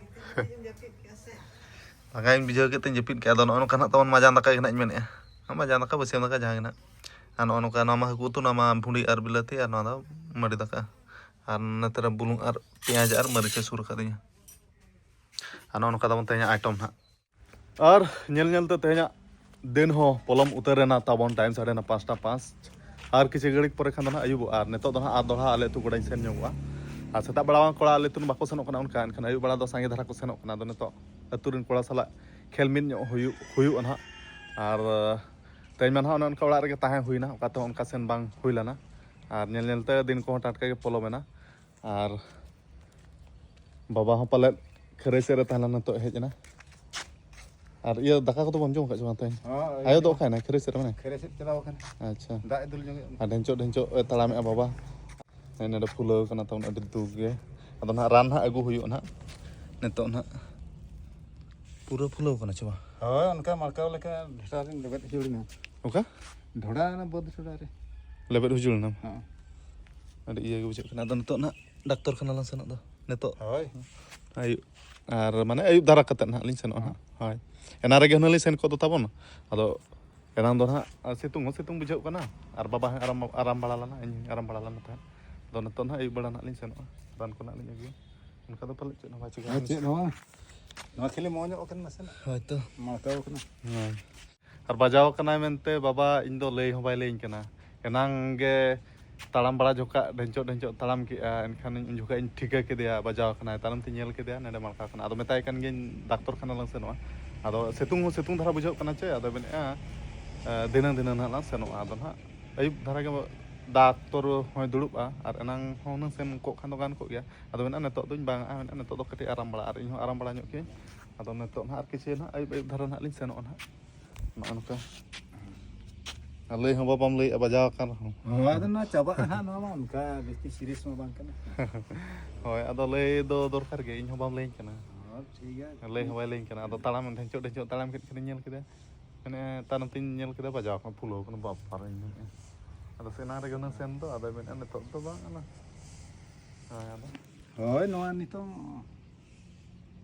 ᱞᱟᱸᱜᱟᱧ ᱵᱩᱡᱷᱟᱹᱣ ᱠᱮᱫ ᱛᱮᱧ ᱡᱟᱹᱯᱤᱫ ᱠᱮᱫᱼᱟ᱾ ᱟᱫᱚ ᱱᱚᱜᱼᱚ ᱱᱚᱝᱠᱟ ᱱᱟᱜ ᱛᱟᱵᱚᱱ ᱢᱟᱡᱟᱱ ᱫᱟᱠᱟ ᱜᱮ ᱱᱟᱜ ᱤᱧ ᱢᱮᱱᱮᱫᱼᱟ᱾ ᱢᱟᱡᱟᱱ ᱫᱟᱠᱟ, ᱵᱟᱹᱥᱭᱟᱹᱢ ᱫᱟᱠᱟ, ᱡᱟᱦᱟᱸ ᱜᱮ ᱱᱟᱜ᱾ ᱟᱨ ᱱᱚᱜᱼᱚ ᱱᱚᱝᱠᱟ, ᱱᱚᱣᱟ ᱢᱟ ᱦᱟᱹᱠᱩ ᱩᱛᱩ, ᱱᱚᱣᱟ ᱢᱟ ᱵᱷᱩᱸᱰᱤ ᱟᱨ ᱵᱤᱞᱟᱹᱛᱤ, ᱟᱨ ᱱᱚᱣᱟ ᱫᱚ ᱢᱟᱹᱰᱤ ᱫᱟᱠᱟ᱾ ᱟᱨ ᱱᱚᱛᱮ ᱨᱮ ᱵᱩᱞᱩᱝ ᱟᱨ ᱯᱮᱸᱭᱟᱡᱽ ᱟᱨ ᱢᱟᱹᱨᱤᱪ ᱮ ᱥᱩᱨ ᱟᱠᱟᱫᱤᱧᱟ᱾ ᱟᱨ ᱱᱚᱜᱼᱚ ᱱᱚᱝᱠᱟ ᱛᱟᱵᱚᱱ ᱛᱮᱦᱮᱧᱟᱜ item ᱱᱟᱜ᱾ ᱟᱨ ᱧᱮᱞ ᱧᱮᱞ ᱛᱮ ᱛᱮᱦᱮᱧᱟᱜ ᱫᱤᱱ ᱦᱚᱸ ᱯᱚᱞᱚᱢ ᱩᱛᱟᱹᱨ ᱮᱱᱟ ᱛᱟᱵᱚᱱ᱾ Time ᱥᱟᱰᱮ ᱮᱱᱟ ᱯᱟᱸᱪᱴᱟ ᱯᱟᱸᱪ᱾ ᱟᱨ ᱠᱤᱪᱷᱩ ᱜᱷᱟᱹᱲᱤᱡ ᱯᱚᱨᱮ ᱠᱷᱟᱱ ᱫᱚ ᱱᱟᱦᱟᱜ ᱟᱹᱭᱩᱵᱚᱜᱼᱟ᱾ ᱟᱨ ᱱᱤᱛᱚᱜ ᱫᱚ ᱱᱟᱦᱟᱜ ᱟᱨ ᱫᱚᱦᱲᱟ ᱟᱞᱮ ᱟᱹᱛᱩ ᱜᱚᱲᱟᱧ ᱥᱮᱱ ᱧᱚᱜᱚᱜᱼᱟ᱾ ᱟᱨ ᱥᱮᱛᱟᱜ ᱵᱮᱲᱟ ᱢᱟ ᱠᱚᱲᱟ ᱟᱞᱮ ᱟᱹᱛᱩ ᱨᱮᱱ ᱵᱟᱠᱚ ᱥᱮᱱᱚᱜ ᱠᱟᱱᱟ, ᱚᱱᱠᱟ ᱮᱱᱠᱷᱟᱱ ᱟᱹᱭᱩᱵ ᱵᱮᱲᱟ ᱫᱚ ᱥᱟᱸᱜᱮ ᱫᱷᱟᱨᱟ ᱠᱚ ᱥᱮᱱᱚᱜ ᱠᱟᱱᱟ᱾ ᱟᱫᱚ ᱱᱤᱛᱚᱜ ᱟᱹᱛᱩ ᱨᱮᱱ ᱠᱚᱲᱟ ᱥᱟᱞᱟᱜ ᱠᱷᱮᱞ ᱢᱤᱫ ᱧᱚᱜ ᱦᱩᱭᱩᱜ, ᱦᱩᱭᱩᱜᱼᱟ ᱱᱟᱦᱟᱜ᱾ ᱟᱨ ᱛᱮᱦᱮᱧ ᱢᱟ ᱱᱟᱦᱟᱜ ᱚᱱᱮ ᱚᱱᱠᱟ ᱚᱲᱟᱜ ᱨᱮᱜᱮ ᱛᱟᱦᱮᱸ ᱦᱩᱭᱱᱟ, ᱚᱠᱟ ᱛᱮᱦᱚᱸ ᱚᱱᱠᱟ ᱥᱮᱱ ᱵᱟᱝ ᱦᱩᱭ ᱞᱮᱱᱟ᱾ ᱟᱨ ᱧᱮᱞ ᱧᱮᱞ ᱛᱮ ᱫᱤᱱ ᱠᱚᱦᱚᱸ ᱴᱟᱴᱠᱟ ᱜᱮ ᱯᱚᱞᱚᱢ ᱮᱱᱟ᱾ ᱟᱨ ᱵᱟᱵᱟ ᱦᱚᱸ ᱯᱟᱞᱮᱫ ᱠᱷᱟᱹᱨᱟᱹᱭ ᱥᱮᱫ ᱨᱮ ᱛᱟᱦᱮᱸ ᱞᱮᱱᱟ, ᱱᱤᱛᱚᱜ ᱦᱮᱡ ᱮᱱᱟ᱾ ᱟᱨ ᱤᱭᱟᱹ, ᱫᱟᱠᱟ ᱠᱚᱫᱚ ᱵᱟᱢ ᱡᱚᱢ ᱟᱠᱟᱫ ᱪᱮ ᱵᱟᱝ ᱛᱮᱦᱮᱧ? ᱦᱚᱸ, ᱟᱭᱳ ᱫᱚ ᱚᱠᱟᱭᱮᱱᱟᱭ? ᱠᱷᱟᱹᱨᱟᱹᱭ ᱥᱮᱫ ᱨᱮ ᱢᱮᱱᱟᱭᱟ? ᱠᱷᱟᱹᱨᱟᱹᱭ ᱥᱮᱫ ᱪᱟᱞᱟᱣ ᱟᱠᱟᱱᱟ᱾ ᱟᱪᱪᱷᱟ᱾ ᱫᱟᱜ ᱮ ᱫᱩᱞ ᱧᱚᱜ ᱮᱫ᱾ ᱟᱨ ᱰᱷᱮᱧᱪᱚᱜ ᱰᱷᱮᱧᱪᱚᱜ ᱮ ᱛᱟᱲᱟᱢᱮᱜᱼᱟ ᱵᱟᱵᱟ᱾ ᱦᱮᱸ, ᱱᱚᱰᱮ ᱯᱷᱩᱞᱟᱹᱣ ᱠᱟᱱᱟ ᱛᱟᱵᱚᱱ, ᱟᱹᱰᱤ ᱫᱩᱠ ᱜᱮ᱾ ᱟᱫᱚ ᱱᱟᱦᱟᱜ ᱨᱟᱱ ᱱᱟᱦᱟᱜ ᱟᱹᱜᱩ ᱦᱩᱭᱩᱜᱼᱟ ᱱᱟᱦᱟᱜ᱾ ᱱᱤᱛᱚᱜ ᱱᱟᱦᱟᱜ ᱯᱩᱨᱟᱹ ᱯᱷᱩᱞᱟᱹᱣ ᱠᱟᱱᱟ ᱪᱮ ᱵᱟᱝ? ᱦᱳᱭ, ᱚᱱᱠᱟ ᱢᱟᱲᱠᱟᱣ ᱞᱮᱠᱟ ᱰᱷᱮᱨᱟ ᱨᱤᱧ ᱞᱮᱵᱮᱫ ᱦᱚᱪᱚ ᱞᱮᱱᱟ᱾ ᱚᱠᱟ? ᱰᱷᱚᱰᱟ, ᱚᱱᱟ ᱵᱟᱹᱫᱽ ᱰᱷᱚᱰᱟ ᱨᱮ᱾ ᱞᱮᱵᱮᱫ ᱦᱚᱪᱚ ᱞᱮᱱᱟᱢ? ᱦᱚᱸ᱾ ᱟᱹᱰᱤ ᱤᱭᱟᱹ ᱜᱮ ᱵᱩᱡᱷᱟᱹᱜ ᱠᱟᱱᱟ᱾ ᱟᱫᱚ ᱱᱤᱛᱚᱜ ᱱᱟᱦᱟᱜ ᱰᱟᱠᱛᱚᱨ ᱠᱷᱟᱱᱟ ᱞᱟᱝ ᱥᱮᱱᱚᱜ ᱫᱚ᱾ ᱱᱤᱛᱚᱜ? ᱦᱳᱭ᱾ ᱟᱹᱭᱩᱵ, ᱟᱨ ᱢᱟᱱᱮ ᱟᱹᱭᱩᱵ ᱫᱷᱟᱨᱟ ᱠᱟᱛᱮᱫ ᱱᱟᱦᱟᱜ ᱞᱤᱧ ᱥᱮᱱᱚᱜᱼᱟ ᱱᱟᱦᱟᱜ᱾ ᱦᱳᱭ᱾ ᱮᱱᱟᱝ ᱨᱮᱜᱮ ᱦᱩᱱᱟᱹᱝ ᱞᱤᱧ ᱥᱮᱱ ᱠᱚᱜ ᱫᱚ ᱛᱟᱵᱚᱱ᱾ ᱟᱫᱚ ᱮᱱᱟᱝ ᱫᱚ ᱱᱟᱦᱟᱜ ᱥᱤᱛᱩᱝ ᱦᱚᱸ ᱥᱤᱛᱩᱝ ᱵᱩᱡᱷᱟᱹᱜ ᱠᱟᱱᱟ, ᱟᱨ ᱵᱟᱵᱟ ᱦᱚᱸᱭ ᱟᱨᱟᱢ, ᱟᱨᱟᱢ ᱵᱟᱲᱟ ᱞᱮᱱᱟ, ᱤᱧ ᱦᱚᱸᱧ ᱟᱨᱟᱢ ᱵᱟᱲᱟ ᱞᱮᱱᱟ ᱛᱟᱦᱮᱸᱫ᱾ ᱟᱫᱚ ᱱᱤᱛᱚᱜ ᱱᱟᱦᱟᱜ ᱟᱹᱭᱩᱵ ᱵᱮᱲᱟ ᱱᱟᱦᱟᱜ ᱞᱤᱧ ᱥᱮᱱᱚᱜᱼᱟ, ᱨᱟᱱ ᱠᱚ ᱱᱟᱦᱟᱜ ᱞᱤᱧ ᱟᱹᱜᱩᱭᱟ᱾ ᱚᱱᱠᱟ ᱫᱚ ᱯᱟᱞᱮᱫ ᱪᱮᱫ ᱦᱚᱸ ᱵᱟᱭ ᱪᱤᱠᱟᱹᱜᱼᱟ᱾ ᱟᱨ ᱪᱮᱫ ᱦᱚᱸ ᱵᱟᱝ? ᱱᱚᱣᱟ ᱠᱷᱟᱹᱞᱤ ᱢᱚᱡᱽ ᱧᱚᱜ ᱠᱟᱱᱟ ᱱᱟᱥᱮᱱᱟᱜ᱾ ᱦᱳᱭ ᱛᱚ᱾ ᱢᱟᱲᱠᱟᱣ ᱠᱟᱱᱟ᱾ ᱦᱳᱭ᱾ ᱟᱨ ᱵᱟᱡᱟᱣ ᱠᱟᱱᱟᱭ ᱢᱮᱱᱛᱮ ᱵᱟᱵᱟ ᱤᱧ ᱫᱚ ᱞᱟᱹᱭ ᱦᱚᱸ ᱵᱟᱭ ᱞᱟᱹᱭᱟᱹᱧ ᱠᱟᱱᱟ᱾ ᱮᱱᱟᱝ ᱜᱮ ᱛᱟᱲᱟᱢ ᱵᱟᱲᱟ ᱡᱚᱠᱷᱟᱜ ᱰᱷᱮᱧᱪᱚᱜ ᱰᱷᱮᱧᱪᱚᱜ ᱛᱟᱲᱟᱢ ᱠᱮᱜᱼᱟ, ᱮᱱᱠᱷᱟᱱ ᱩᱱ ᱡᱚᱠᱷᱟᱜ ᱤᱧ ᱴᱷᱤᱠᱟᱹ ᱠᱮᱫᱮᱭᱟ, ᱵᱟᱡᱟᱣ ᱠᱟᱱᱟᱭ᱾ ᱛᱟᱭᱱᱚᱢ ᱛᱮᱧ ᱧᱮᱞ ᱠᱮᱫᱮᱭᱟ, ᱱᱚᱰᱮ ᱢᱟᱲᱠᱟᱣ ᱠᱟᱱᱟ᱾ ᱟᱫᱚ ᱢᱮᱛᱟᱭ ᱠᱟᱱ ᱜᱤᱭᱟᱹᱧ, "ᱰᱟᱠᱛᱚᱨ ᱠᱷᱟᱱᱟ ᱞᱟᱝ ᱥᱮᱱᱚᱜᱼᱟ᱾" ᱟᱫᱚ ᱥᱤᱛᱩᱝ ᱦᱚᱸ ᱥᱤᱛᱩᱝ ᱫᱷᱟᱨᱟ ᱵᱩᱡᱷᱟᱹᱜ ᱠᱟᱱᱟ ᱪᱮ, ᱟᱫᱚ ᱢᱮᱱᱮᱫᱼᱟ, "ᱮ, ᱫᱷᱤᱱᱟᱹᱝ ᱫᱷᱤᱱᱟᱹᱝ ᱱᱟᱦᱟᱜ ᱞᱟᱝ ᱥᱮᱱᱚᱜᱼᱟ᱾" ᱟᱫᱚ ᱱᱟᱦᱟᱜ ᱟᱹᱭᱩᱵ ᱫᱷᱟᱨᱟ ᱜᱮ ᱰᱟᱠᱛᱚᱨ ᱦᱚᱸᱭ ᱫᱩᱲᱩᱵᱼᱟ, ᱟᱨ ᱮᱱᱟᱝ ᱦᱚᱸ ᱦᱩᱱᱟᱹᱝ ᱥᱮᱱ ᱠᱚᱜ ᱠᱷᱟᱱ ᱫᱚ ᱜᱟᱱ ᱠᱚᱜ ᱜᱮᱭᱟ᱾ ᱟᱫᱚ ᱢᱮᱱᱮᱫᱼᱟ, "ᱱᱤᱛᱚᱜ ᱫᱚᱧ ᱵᱟᱝᱟᱜᱼᱟ", ᱢᱮᱱᱮᱫᱼᱟ, "ᱱᱤᱛᱚᱜ ᱫᱚ ᱠᱟᱹᱴᱤᱡ ᱟᱨᱟᱢ ᱵᱟᱲᱟ", ᱟᱨ ᱤᱧ ᱦᱚᱸ ᱟᱨᱟᱢ ᱵᱟᱲᱟ ᱧᱚᱜ ᱠᱮᱜᱼᱟᱹᱧ᱾ ᱟᱫᱚ ᱱᱤᱛᱚᱜ ᱱᱟᱦᱟᱜ ᱟᱨ ᱠᱤᱪᱷᱩ ᱱᱟᱦᱟᱜ ᱟᱹᱭᱩᱵ ᱟᱹᱭᱩᱵ ᱫᱷᱟᱨᱟ ᱱᱟᱦᱟᱜ ᱞᱤᱧ ᱥᱮᱱᱚᱜᱼᱟ ᱱᱟᱦᱟᱜ᱾ ᱱᱚᱜᱼᱚ ᱱᱚᱝᱠᱟ᱾ ᱟᱨ ᱞᱟᱹᱭ ᱦᱚᱸ ᱵᱟᱵᱟᱢ ᱞᱟᱹᱭᱮᱫᱼᱟ, ᱵᱟᱡᱟᱣ ᱟᱠᱟᱱ ᱨᱮᱦᱚᱸ᱾ ᱱᱚᱣᱟ ᱫᱚ ᱱᱚᱣᱟ ᱪᱟᱵᱟᱜᱼᱟ ᱱᱟᱦᱟᱜ, ᱱᱚᱣᱟ ᱢᱟ ᱚᱱᱠᱟ ᱵᱮᱥᱤ serious ᱢᱟ ᱵᱟᱝ ᱠᱟᱱᱟ᱾ ᱦᱳᱭ, ᱟᱫᱚ ᱞᱟᱹᱭ ᱫᱚ ᱫᱚᱨᱠᱟᱨ ᱜᱮ, ᱤᱧ ᱦᱚᱸ ᱵᱟᱢ ᱞᱟᱹᱭᱟᱹᱧ ᱠᱟᱱᱟ᱾ ᱦᱚᱸ, ᱴᱷᱤᱠ ᱜᱮᱭᱟ᱾ ᱞᱟᱹᱭ ᱦᱚᱸ ᱵᱟᱭ ᱞᱟᱹᱭᱟᱹᱧ ᱠᱟᱱᱟ᱾ ᱟᱫᱚ ᱛᱟᱲᱟᱢ ᱰᱷᱮᱧᱪᱚᱜ ᱰᱷᱮᱧᱪᱚᱜ ᱛᱟᱲᱟᱢ ᱠᱮᱫ ᱠᱷᱟᱱᱤᱧ ᱧᱮᱞ ᱠᱮᱫᱟ, ᱢᱟᱱᱮ ᱛᱟᱭᱱᱚᱢ ᱛᱤᱧ ᱧᱮᱞ ᱠᱮᱫᱟ ᱵᱟᱡᱟᱣ ᱠᱟᱱᱟ, ᱯᱷᱩᱞᱟᱹᱣ ᱠᱟᱱᱟ, ᱵᱟᱯᱟᱨᱮᱧ ᱢᱮᱱᱮᱫᱼᱟ᱾ ᱟᱫᱚ ᱥᱮ ᱮᱱᱟᱝ ᱨᱮᱜᱮ ᱦᱩᱱᱟᱹᱝ ᱥᱮᱱ ᱫᱚ, ᱟᱫᱚᱭ ᱢᱮᱱᱮᱫᱼᱟ, "ᱱᱤᱛᱚᱜ ᱫᱚ ᱵᱟᱝ ᱟᱞᱟᱝ", ᱦᱳᱭ, ᱟᱫᱚ᱾ ᱦᱳᱭ, ᱱᱚᱣᱟ ᱱᱤᱛᱚᱝ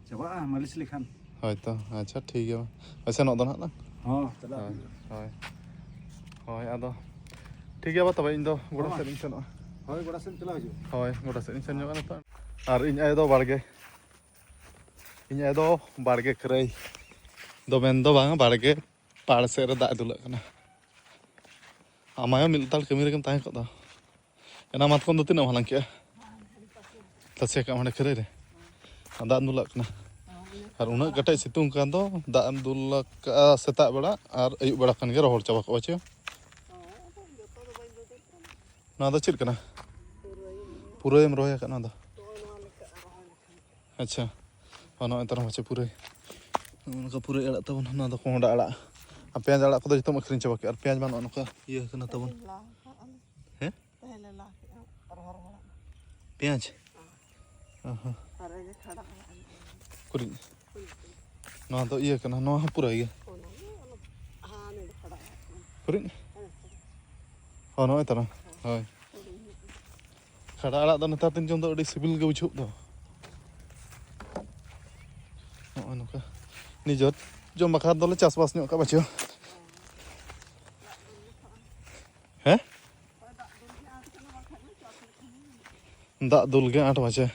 ᱪᱟᱵᱟᱜᱼᱟ ᱢᱟᱹᱞᱤᱥ ᱞᱮᱠᱷᱟᱱ᱾ ᱦᱳᱭ ᱛᱚ, ᱟᱪᱪᱷᱟ, ᱴᱷᱤᱠ ᱜᱮᱭᱟ᱾ ᱦᱳᱭ, ᱥᱮᱱᱚᱜ ᱫᱚ ᱱᱟᱦᱟᱜ ᱞᱟᱝ᱾ ᱦᱚᱸ, ᱪᱟᱞᱟᱜ ᱦᱳᱭ, ᱦᱩᱭᱩᱜᱼᱟ᱾ ᱦᱳᱭ᱾ ᱦᱳᱭ, ᱟᱫᱚ ᱴᱷᱤᱠ ᱜᱮᱭᱟ ᱵᱟ, ᱛᱚᱵᱮ ᱤᱧ ᱫᱚ ᱜᱚᱰᱟ ᱦᱚᱸ᱾ ᱥᱮᱫ ᱤᱧ ᱥᱮᱱᱚᱜᱼᱟ᱾ ᱦᱳᱭ, ᱜᱚᱰᱟ ᱥᱮᱫ ᱪᱟᱞᱟᱣ ᱦᱤᱡᱩᱜ᱾ ᱦᱳᱭ, ᱜᱚᱰᱟ ᱥᱮᱫ ᱤᱧ ᱥᱮᱱ ᱧᱚᱜᱼᱟ ᱱᱤᱛᱚᱜ᱾ ᱟᱨ ᱤᱧ ᱟᱭᱳ ᱫᱚ ᱵᱟᱲᱜᱮ, ᱤᱧ ᱟᱭᱳ ᱫᱚ ᱵᱟᱲᱜᱮ ᱠᱷᱟᱹᱨᱟᱹᱭ ᱫᱚ ᱢᱮᱱ ᱫᱚ ᱵᱟᱝ, ᱵᱟᱲᱜᱮ ᱯᱟᱲ ᱥᱮᱫ ᱨᱮ ᱫᱟᱜ ᱮ ᱫᱩᱞᱟᱜ ᱠᱟᱱᱟ᱾ ᱟᱢ ᱟᱭᱳ ᱢᱤᱫ ᱞᱮᱛᱟᱲ ᱠᱟᱹᱢᱤ ᱨᱮᱜᱮᱢ ᱛᱟᱦᱮᱸ ᱠᱚᱜ ᱫᱚ᱾ ᱮᱱᱟ ᱢᱟᱛᱠᱚᱢ ᱫᱚ ᱛᱤᱱᱟᱹᱜ ᱮᱢ ᱦᱟᱞᱟᱝ ᱠᱮᱜᱼᱟ? ᱛᱟᱥᱮ ᱠᱟᱜ ᱚᱸᱰᱮ ᱠᱷᱟᱹᱨᱟᱹᱭ ᱨᱮ᱾ ᱟᱨ ᱫᱟᱜ ᱮᱢ ᱫᱩᱞᱟᱜ ᱠᱟᱱᱟ᱾ ᱟᱨ ᱩᱱᱟᱹᱜ ᱠᱮᱴᱮᱡ ᱥᱤᱛᱩᱝ ᱠᱟᱱ ᱫᱚ, ᱫᱟᱜ ᱮᱢ ᱫᱩᱞ ᱠᱟᱜᱼᱟ ᱥᱮᱛᱟᱜ ᱵᱮᱲᱟ, ᱟᱨ ᱟᱹᱭᱩᱵ ᱵᱮᱲᱟ ᱠᱷᱟᱱ ᱜᱮ ᱨᱚᱦᱚᱲ ᱪᱟᱵᱟ ᱠᱚᱜᱼᱟ ᱪᱮ? ᱱᱚᱣᱟ ᱫᱚ ᱪᱮᱫ ᱠᱟᱱᱟ? ᱯᱩᱨᱟᱹᱭᱮᱢ ᱨᱚᱦᱚᱭ ᱟᱠᱟᱫ ᱱᱚᱣᱟ ᱫᱚ? ᱟᱪᱪᱷᱟ᱾ ᱟᱨ ᱱᱚᱜᱼᱚᱭ ᱛᱟᱨᱟ ᱢᱟᱪᱷᱟ ᱯᱩᱨᱟᱹᱭ᱾ ᱱᱚᱜᱼᱚ ᱱᱚᱝᱠᱟ ᱯᱩᱨᱟᱹᱭ ᱟᱲᱟᱜ ᱛᱟᱵᱚᱱ, ᱱᱚᱣᱟ ᱫᱚ ᱠᱚᱸᱦᱰᱟ ᱟᱲᱟᱜ᱾ ᱟᱨ ᱯᱮᱸᱭᱟᱡᱽ ᱟᱲᱟᱜ ᱠᱚᱫᱚ ᱡᱚᱛᱚᱢ ᱟᱹᱠᱷᱨᱤᱧ ᱪᱟᱵᱟ ᱠᱮᱫᱼᱟ᱾ ᱟᱨ ᱯᱮᱸᱭᱟᱡᱽ ᱢᱟ ᱱᱚᱜᱼᱚ ᱱᱚᱝᱠᱟ ᱤᱭᱟᱹ ᱠᱟᱱᱟ ᱛᱟᱵᱚᱱ᱾ ᱦᱮᱸ? ᱛᱟᱦᱮᱸ ᱞᱮᱱᱟ ᱨᱚᱦᱚᱲ ᱵᱟᱲᱟ᱾ ᱯᱮᱸᱭᱟᱡᱽ? ᱚ ᱦᱚᱸ᱾ ᱟᱨ ᱤᱭᱟᱹ ᱠᱷᱟᱰᱟ ᱟᱲᱟᱜ᱾ ᱠᱩᱲᱤᱫ᱾ ᱠᱩᱲᱤᱫ, ᱠᱩᱲᱤᱫ᱾ ᱱᱚᱣᱟ ᱫᱚ ᱤᱭᱟᱹ ᱠᱟᱱᱟ, ᱱᱚᱣᱟ ᱦᱚᱸ ᱯᱩᱨᱟᱹᱭ ᱜᱮ᱾ ᱚᱱᱟ ᱜᱮ, ᱚᱱᱟ, ᱦᱟᱸ, ᱱᱚᱰᱮ ᱠᱷᱟᱰᱟ ᱟᱲᱟᱜ ᱠᱟᱱᱟ᱾ ᱠᱩᱲᱤᱫ? ᱦᱮᱸ, ᱠᱩᱲᱤᱫ᱾ ᱦᱚᱸ, ᱱᱚᱜᱼᱚᱭ ᱛᱟᱨᱟ᱾ ᱦᱳᱭ᱾ ᱦᱩᱰᱤᱧ ᱧᱚᱜ᱾ ᱠᱷᱟᱰᱟ ᱟᱲᱟᱜ ᱫᱚ ᱱᱮᱛᱟᱨ ᱫᱤᱱ ᱡᱚᱢ ᱫᱚ ᱟᱹᱰᱤ ᱥᱤᱵᱤᱞ ᱜᱮ ᱵᱩᱡᱷᱟᱹᱜ ᱫᱚ᱾ ᱱᱚᱜᱼᱚᱭ ᱱᱚᱝᱠᱟ᱾ ᱱᱤᱡᱮᱨ ᱡᱚᱢ ᱵᱟᱠᱷᱨᱟ ᱫᱚᱞᱮ ᱪᱟᱥᱵᱟᱥ ᱧᱚᱜ ᱠᱟᱜᱼᱟ ᱵᱟᱪᱚ᱾ ᱫᱟᱜ ᱫᱩᱞ ᱜᱮ ᱟᱴ ᱵᱟᱡᱮ᱾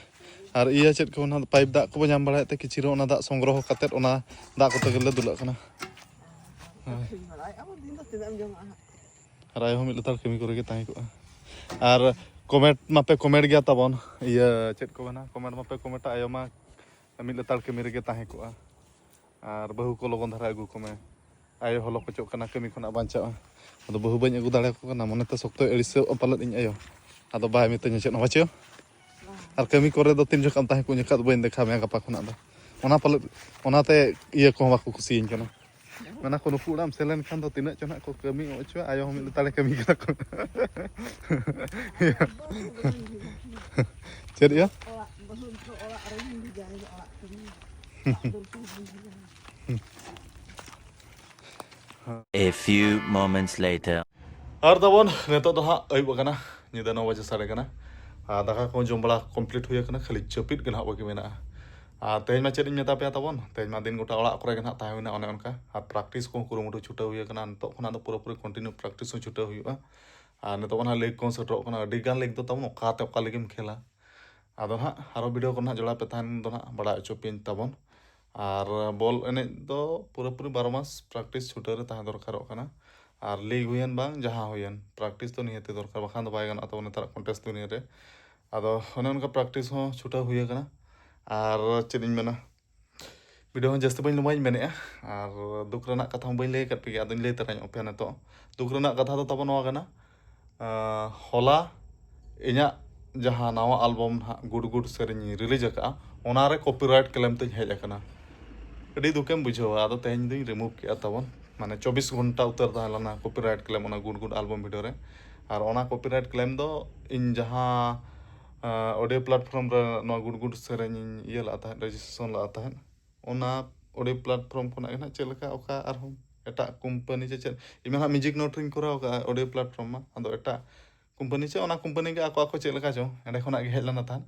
ᱟᱨ ᱤᱭᱟᱹ ᱪᱮᱫ ᱠᱚ, ᱚᱱᱟ ᱯᱟᱭᱤᱯ ᱫᱟᱜ ᱠᱚᱵᱚ ᱧᱟᱢ ᱵᱟᱲᱟᱭᱮᱫ ᱛᱮ, ᱠᱤᱪᱷᱩ ᱨᱮᱦᱚᱸ ᱚᱱᱟ ᱫᱟᱜ ᱥᱚᱝᱜᱨᱚᱦᱚ ᱠᱟᱛᱮᱫ ᱚᱱᱟ ᱫᱟᱜ ᱠᱚᱛᱮ ᱜᱮᱞᱮ ᱫᱩᱞᱟᱜ ᱠᱟᱱᱟ᱾ ᱦᱳᱭ᱾ ᱟᱹᱠᱷᱨᱤᱧ ᱵᱟᱲᱟᱭᱮᱫᱼᱟ ᱵᱚ, ᱫᱤᱱ ᱫᱚ ᱛᱤᱱᱟᱹᱜ ᱮᱢ ᱡᱚᱢᱟ ᱦᱟᱸᱜ? ᱟᱨ ᱟᱭᱳ ᱦᱚᱸ ᱢᱤᱫ ᱞᱮᱛᱟᱲ ᱠᱟᱹᱢᱤ ᱠᱚᱨᱮ ᱜᱮ ᱛᱟᱦᱮᱸ ᱠᱚᱜᱼᱟ᱾ ᱟᱨ ᱠᱚᱢᱮᱱᱴ ᱢᱟᱯᱮ ᱠᱚᱢᱮᱱᱴ ᱜᱮᱭᱟ ᱛᱟᱵᱚᱱ, ᱤᱭᱟᱹ ᱪᱮᱫ ᱠᱚ ᱢᱮᱱᱟ, ᱠᱚᱢᱮᱱᱴ ᱢᱟᱯᱮ ᱠᱚᱢᱮᱱᱴᱟ, ᱟᱭᱳ ᱢᱟ ᱢᱤᱫ ᱞᱮᱛᱟᱲ ᱠᱟᱹᱢᱤ ᱨᱮᱜᱮ ᱛᱟᱦᱮᱸ ᱠᱚᱜᱼᱟ᱾ ᱟᱨ ᱵᱟᱹᱦᱩ ᱠᱚ ᱞᱚᱜᱚᱱ ᱫᱷᱟᱨᱟ ᱟᱹᱜᱩ ᱠᱚᱢᱮ, ᱟᱭᱳ ᱦᱚᱸ ᱞᱚᱠᱚᱪᱚᱜ ᱠᱟᱱᱟ, ᱠᱟᱹᱢᱤ ᱠᱷᱚᱱᱟᱜ ᱵᱟᱧᱪᱟᱜᱼᱟ᱾ ᱟᱫᱚ ᱵᱟᱹᱦᱩ ᱵᱟᱹᱧ ᱟᱹᱜᱩ ᱫᱟᱲᱮᱭᱟᱠᱚ ᱠᱟᱱᱟ, ᱢᱚᱱᱮᱛᱮ ᱥᱚᱠᱛᱚᱭ ᱟᱹᱲᱤᱥᱚᱜᱼᱟ ᱯᱟᱞᱮᱫ ᱤᱧ ᱟᱭᱳ᱾ ᱟᱫᱚ ᱵᱟᱭ ᱢᱤᱛᱟᱹᱧᱟ ᱪᱮᱫ ᱦᱚᱸ, ᱵᱟᱪᱚ᱾ ᱟᱨ ᱠᱟᱹᱢᱤ ᱠᱚᱨᱮ ᱫᱚ ᱛᱤᱱ ᱡᱚᱠᱷᱚᱱ ᱛᱟᱦᱮᱸ ᱠᱚ, ᱩᱱ ᱡᱚᱠᱷᱚᱱ ᱫᱚ ᱵᱟᱹᱧ ᱫᱮᱠᱷᱟᱣ ᱢᱮᱭᱟ ᱜᱟᱯᱟ ᱠᱷᱚᱱᱟᱜ ᱫᱚ᱾ ᱚᱱᱟ ᱯᱟᱞᱮᱫ, ᱚᱱᱟᱛᱮ ᱤᱭᱟᱹ ᱠᱚᱦᱚᱸ ᱵᱟᱠᱚ ᱠᱩᱥᱤᱭᱟᱹᱧ ᱠᱟᱱᱟ᱾ ᱢᱮᱱᱟ ᱠᱚ, "ᱱᱩᱠᱩ ᱚᱲᱟᱜ ᱮᱢ ᱥᱮᱱ ᱞᱮᱱᱠᱷᱟᱱ ᱫᱚ ᱛᱤᱱᱟᱹᱜ ᱪᱚ ᱱᱟᱦᱟᱜ ᱠᱚ ᱠᱟᱹᱢᱤ ᱚᱪᱚᱭᱟ, ᱟᱭᱳ ᱦᱚᱸ ᱢᱤᱫ ᱞᱮᱛᱟᱲᱮ ᱠᱟᱹᱢᱤ ᱠᱟᱱᱟ ᱠᱚ᱾" ᱪᱮᱫ ᱭᱟ? ᱚᱲᱟᱜ, ᱵᱟᱹᱦᱩ ᱫᱚ ᱚᱲᱟᱜ ᱨᱮ ᱵᱷᱮᱡᱟᱭᱟ, ᱚᱲᱟᱜ ᱠᱟᱹᱢᱤ᱾ ᱚᱲᱟᱜ ᱫᱩᱣᱟᱹᱨ ᱠᱚ ᱵᱷᱮᱡᱟᱭᱟ᱾ A few moments later. ᱟᱨ ᱛᱟᱵᱚᱱ ᱱᱤᱛᱚᱜ ᱫᱚ ᱦᱟᱸᱜ ᱟᱹᱭᱩᱵ ᱟᱠᱟᱱᱟ, ᱧᱤᱫᱟᱹ ᱱᱚ ᱵᱟᱡᱮ ᱥᱟᱰᱮ ᱠᱟᱱᱟ᱾ ᱟᱨ ᱫᱟᱠᱟ ᱠᱚᱦᱚᱸ ᱡᱚᱢ ᱵᱟᱲᱟ complete ᱦᱩᱭ ᱟᱠᱟᱱᱟ, ᱠᱷᱟᱹᱞᱤ ᱡᱟᱹᱯᱤᱫ ᱜᱮ ᱱᱟᱦᱟᱜ ᱵᱟᱹᱠᱤ ᱢᱮᱱᱟᱜᱼᱟ᱾ ᱟᱨ ᱛᱮᱦᱮᱧ ᱢᱟ ᱪᱮᱫ ᱤᱧ ᱢᱮᱛᱟ ᱯᱮᱭᱟ ᱛᱟᱵᱚᱱ, ᱛᱮᱦᱮᱧ ᱢᱟ ᱫᱤᱱ ᱜᱚᱴᱟ ᱚᱲᱟᱜ ᱠᱚᱨᱮ ᱜᱮ ᱱᱟᱦᱟᱜ ᱛᱟᱦᱮᱸ ᱦᱩᱭᱱᱟ, ᱚᱱᱮ ᱚᱱᱠᱟ᱾ ᱟᱨ practice ᱠᱚᱦᱚᱸ ᱠᱩᱨᱩᱢᱩᱴᱩ ᱪᱷᱩᱴᱟᱹᱣ ᱦᱩᱭ ᱟᱠᱟᱱᱟ, ᱱᱤᱛᱚᱜ ᱠᱷᱚᱱᱟᱜ ᱫᱚ ᱯᱩᱨᱟᱹᱯᱩᱨᱤ continue practice ᱦᱚᱸ ᱪᱷᱩᱴᱟᱹᱣ ᱦᱩᱭᱩᱜᱼᱟ᱾ ᱟᱨ ᱱᱤᱛᱚᱜ ᱢᱟ ᱱᱟᱦᱟᱜ league ᱠᱚᱦᱚᱸ ᱥᱮᱴᱮᱨᱚᱜ ᱠᱟᱱᱟ, ᱟᱹᱰᱤ ᱜᱟᱱ league ᱫᱚ ᱛᱟᱵᱚᱱ ᱚᱠᱟᱛᱮ ᱚᱠᱟ league ᱮᱢ ᱠᱷᱮᱞᱟ᱾ ᱟᱫᱚ ᱱᱟᱦᱟᱜ ᱟᱨᱚ video ᱠᱚ ᱱᱟᱦᱟᱜ ᱡᱚᱲᱟᱣ ᱯᱮ ᱛᱟᱦᱮᱱ ᱫᱚ ᱱᱟᱦᱟᱜ ᱵᱟᱲᱟᱭ ᱦᱚᱪᱚ ᱯᱮᱭᱟᱹᱧ ᱛᱟᱵᱚᱱ᱾ ᱟᱨ ᱵᱚᱞ ᱮᱱᱮᱡ ᱫᱚ ᱯᱩᱨᱟᱹᱯᱩᱨᱤ ᱵᱟᱨᱚ ᱢᱟᱥ practice ᱪᱷᱩᱴᱟᱹᱣ ᱨᱮ ᱛᱟᱦᱮᱸ ᱫᱚᱨᱠᱟᱨᱚᱜ ᱠᱟᱱᱟ᱾ ᱟᱨ league ᱦᱩᱭᱮᱱ ᱵᱟᱝ ᱡᱟᱦᱟᱸ ᱦᱩᱭᱮᱱ, practice ᱫᱚ ᱱᱤᱦᱟᱹᱛᱤ ᱫᱚᱨᱠᱟᱨ, ᱵᱟᱠᱷᱟᱱ ᱫᱚ ᱵᱟᱭ ᱜᱟᱱᱚᱜᱼᱟ ᱛᱟᱵᱚᱱ ᱱᱮᱛᱟᱨᱟᱜ contest ᱫᱩᱱᱤᱭᱟᱹ ᱨᱮ᱾ ᱟᱫᱚ ᱚᱱᱮ ᱚᱱᱠᱟ practice ᱦᱚᱸ ᱪᱷᱩᱴᱟᱹᱣ ᱦᱩᱭ ᱟᱠᱟᱱᱟ᱾ ᱟᱨ ᱪᱮᱫ ᱤᱧ ᱢᱮᱱᱟ, video ᱦᱚᱸ ᱡᱟᱹᱥᱛᱤ ᱵᱟᱹᱧ ᱞᱚᱢᱵᱟᱧ ᱢᱮᱱᱮᱫᱼᱟ᱾ ᱟᱨ ᱫᱩᱠ ᱨᱮᱱᱟᱜ ᱠᱟᱛᱷᱟ ᱦᱚᱸ ᱵᱟᱹᱧ ᱞᱟᱹᱭ ᱟᱠᱟᱫ ᱯᱮ ᱜᱮᱭᱟ, ᱟᱫᱚᱧ ᱞᱟᱹᱭ ᱛᱟᱨᱟᱧᱚᱜ ᱯᱮᱭᱟ ᱱᱤᱛᱚᱜ᱾ ᱫᱩᱠ ᱨᱮᱱᱟᱜ ᱠᱟᱛᱷᱟ ᱫᱚ ᱛᱟᱵᱚᱱ ᱱᱚᱣᱟ ᱠᱟᱱᱟ, ᱟᱸ, ᱦᱚᱞᱟ ᱤᱧᱟᱹᱜ ᱡᱟᱦᱟᱸ ᱱᱟᱣᱟ album ᱱᱟᱦᱟᱜ ᱜᱩᱰ ᱜᱩᱰ ᱥᱮᱨᱮᱧ ᱤᱧ release ᱟᱠᱟᱫᱼᱟ, ᱚᱱᱟ ᱨᱮ copyright claim ᱛᱤᱧ ᱦᱮᱡ ᱟᱠᱟᱱᱟ᱾ ᱟᱹᱰᱤ ᱫᱩᱠᱮᱢ ᱵᱩᱡᱷᱟᱹᱣᱟ᱾ ᱟᱫᱚ ᱛᱮᱦᱮᱧ ᱫᱩᱧ remove ᱠᱮᱫᱼᱟ ᱛᱟᱵᱚᱱ, ᱢᱟᱱᱮ ᱪᱚᱵᱵᱤᱥ ᱜᱷᱚᱱᱴᱟ ᱩᱛᱟᱹᱨ ᱛᱟᱦᱮᱸ ᱞᱮᱱᱟ copyright claim ᱚᱱᱟ ᱜᱩᱰ ᱜᱩᱰ album video ᱨᱮ᱾ ᱟᱨ ᱚᱱᱟ copyright claim ᱫᱚ ᱤᱧ ᱡᱟᱦᱟᱸ, ᱟᱸ, audio platform ᱨᱮ ᱱᱚᱣᱟ ᱜᱩᱰ ᱜᱩᱰ ᱥᱮᱨᱮᱧ ᱤᱧ ᱤᱭᱟᱹ ᱞᱟᱜᱼᱟ ᱛᱟᱦᱮᱸᱫ, registration ᱞᱟᱜᱼᱟ ᱛᱟᱦᱮᱸᱫ, ᱚᱱᱟ audio platform ᱠᱷᱚᱱᱟᱜ ᱜᱮ ᱱᱟᱦᱟᱜ ᱪᱮᱫ ᱞᱮᱠᱟ ᱚᱠᱟ ᱟᱨᱦᱚᱸ ᱮᱴᱟᱜ company ᱪᱮ ᱪᱮᱫ, ᱤᱧ ᱢᱟ ᱱᱟᱦᱟᱜ Music Note ᱨᱤᱧ ᱠᱚᱨᱟᱣ ᱠᱟᱜᱼᱟ audio platform ᱢᱟ, ᱟᱫᱚ ᱮᱴᱟᱜ company ᱪᱮ ᱚᱱᱟ company ᱜᱮ ᱟᱠᱚ ᱟᱠᱚ ᱪᱮᱫ ᱞᱮᱠᱟ ᱪᱚᱝ ᱮᱸᱰᱮ ᱠᱷᱚᱱᱟᱜ ᱜᱮ ᱦᱮᱡ ᱞᱮᱱᱟ ᱛᱟᱦᱮᱸᱫ᱾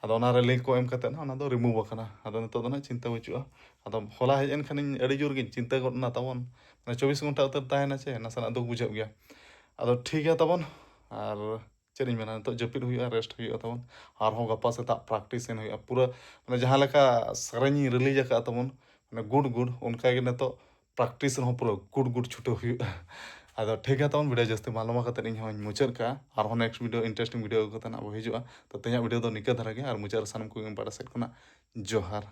ᱟᱫᱚ ᱚᱱᱟ ᱨᱮ link ᱠᱚ ᱮᱢ ᱠᱟᱛᱮᱫ ᱱᱟᱦᱟᱜ ᱚᱱᱟ ᱫᱚ remove ᱟᱠᱟᱱᱟ᱾ ᱟᱫᱚ ᱱᱤᱛᱚᱜ ᱫᱚ ᱱᱟᱦᱟᱜ ᱪᱤᱱᱛᱟᱹ ᱵᱟᱹᱪᱩᱜᱼᱟ᱾ ᱟᱫᱚ ᱦᱚᱞᱟ ᱦᱮᱡ ᱮᱱ ᱠᱷᱟᱱᱤᱧ ᱟᱹᱰᱤ ᱡᱳᱨ ᱜᱤᱧ ᱪᱤᱱᱛᱟᱹ ᱜᱚᱫ ᱮᱱᱟ ᱛᱟᱵᱚᱱ, ᱢᱟᱱᱮ ᱪᱚᱵᱵᱤᱥ ᱜᱷᱚᱱᱴᱟ ᱩᱛᱟᱹᱨ ᱛᱟᱦᱮᱱᱟ ᱪᱮ, ᱱᱟᱥᱮᱱᱟᱜ ᱫᱩᱠ ᱵᱩᱡᱷᱟᱹᱜ ᱜᱮᱭᱟ᱾ ᱟᱫᱚ ᱴᱷᱤᱠ ᱜᱮᱭᱟ ᱛᱟᱵᱚᱱ, ᱟᱨ ᱪᱮᱫ ᱤᱧ ᱢᱮᱱᱟ, ᱱᱤᱛᱚᱜ ᱡᱟᱹᱯᱤᱫ ᱦᱩᱭᱩᱜᱼᱟ, ᱨᱮᱥᱴ ᱦᱩᱭᱩᱜᱼᱟ ᱛᱟᱵᱚᱱ, ᱟᱨᱦᱚᱸ ᱜᱟᱯᱟ ᱥᱮᱛᱟᱜ ᱯᱨᱮᱠᱴᱤᱥ ᱮᱱ ᱦᱩᱭᱩᱜᱼᱟ᱾ ᱯᱩᱨᱟᱹ ᱢᱟᱱᱮ ᱡᱟᱦᱟᱸ ᱞᱮᱠᱟ ᱥᱮᱨᱮᱧ ᱤᱧ ᱨᱤᱞᱤᱡᱽ ᱟᱠᱟᱫᱼᱟ ᱛᱟᱵᱚᱱ, ᱢᱟᱱᱮ ᱜᱩᱰ ᱜᱩᱰ, ᱚᱱᱠᱟ ᱜᱮ ᱱᱤᱛᱚᱜ ᱯᱨᱮᱠᱴᱤᱥ ᱨᱮᱦᱚᱸ ᱯᱩᱨᱟᱹ ᱜᱩᱰ ᱜᱩᱰ ᱪᱷᱩᱴᱟᱹᱣ ᱦᱩᱭᱩᱜᱼᱟ᱾ ᱟᱫᱚ ᱴᱷᱤᱠ ᱜᱮᱭᱟ ᱛᱟᱵᱚᱱ, ᱵᱷᱤᱰᱤᱭᱳ ᱡᱟᱹᱥᱛᱤ ᱵᱟᱝ ᱞᱚᱢᱵᱟ ᱠᱟᱛᱮ ᱤᱧ ᱦᱚᱸᱧ ᱢᱩᱪᱟᱹᱫ ᱠᱟᱜᱼᱟ᱾ ᱟᱨᱦᱚᱸ ᱱᱮᱠᱥᱴ ᱵᱷᱤᱰᱤᱭᱳ ᱤᱱᱴᱟᱨᱮᱥᱴᱤᱝ ᱵᱷᱤᱰᱤᱭᱳ ᱟᱹᱜᱩ ᱠᱟᱛᱮ ᱱᱟᱜ ᱵᱚ ᱦᱤᱡᱩᱜᱼᱟ᱾ ᱛᱚ ᱛᱮᱦᱮᱧᱟᱜ ᱵᱷᱤᱰᱤᱭᱳ ᱫᱚ ᱱᱤᱠᱟᱹ ᱫᱷᱟᱨᱟ ᱜᱮ, ᱟᱨ ᱢᱩᱪᱟᱹᱫ ᱨᱮ ᱥᱟᱱᱟᱢ ᱠᱚᱜᱮ ᱤᱧ ᱯᱟᱦᱴᱟ ᱥᱮᱫ ᱠᱷᱚᱱᱟᱜ ᱡᱚᱦᱟᱨ᱾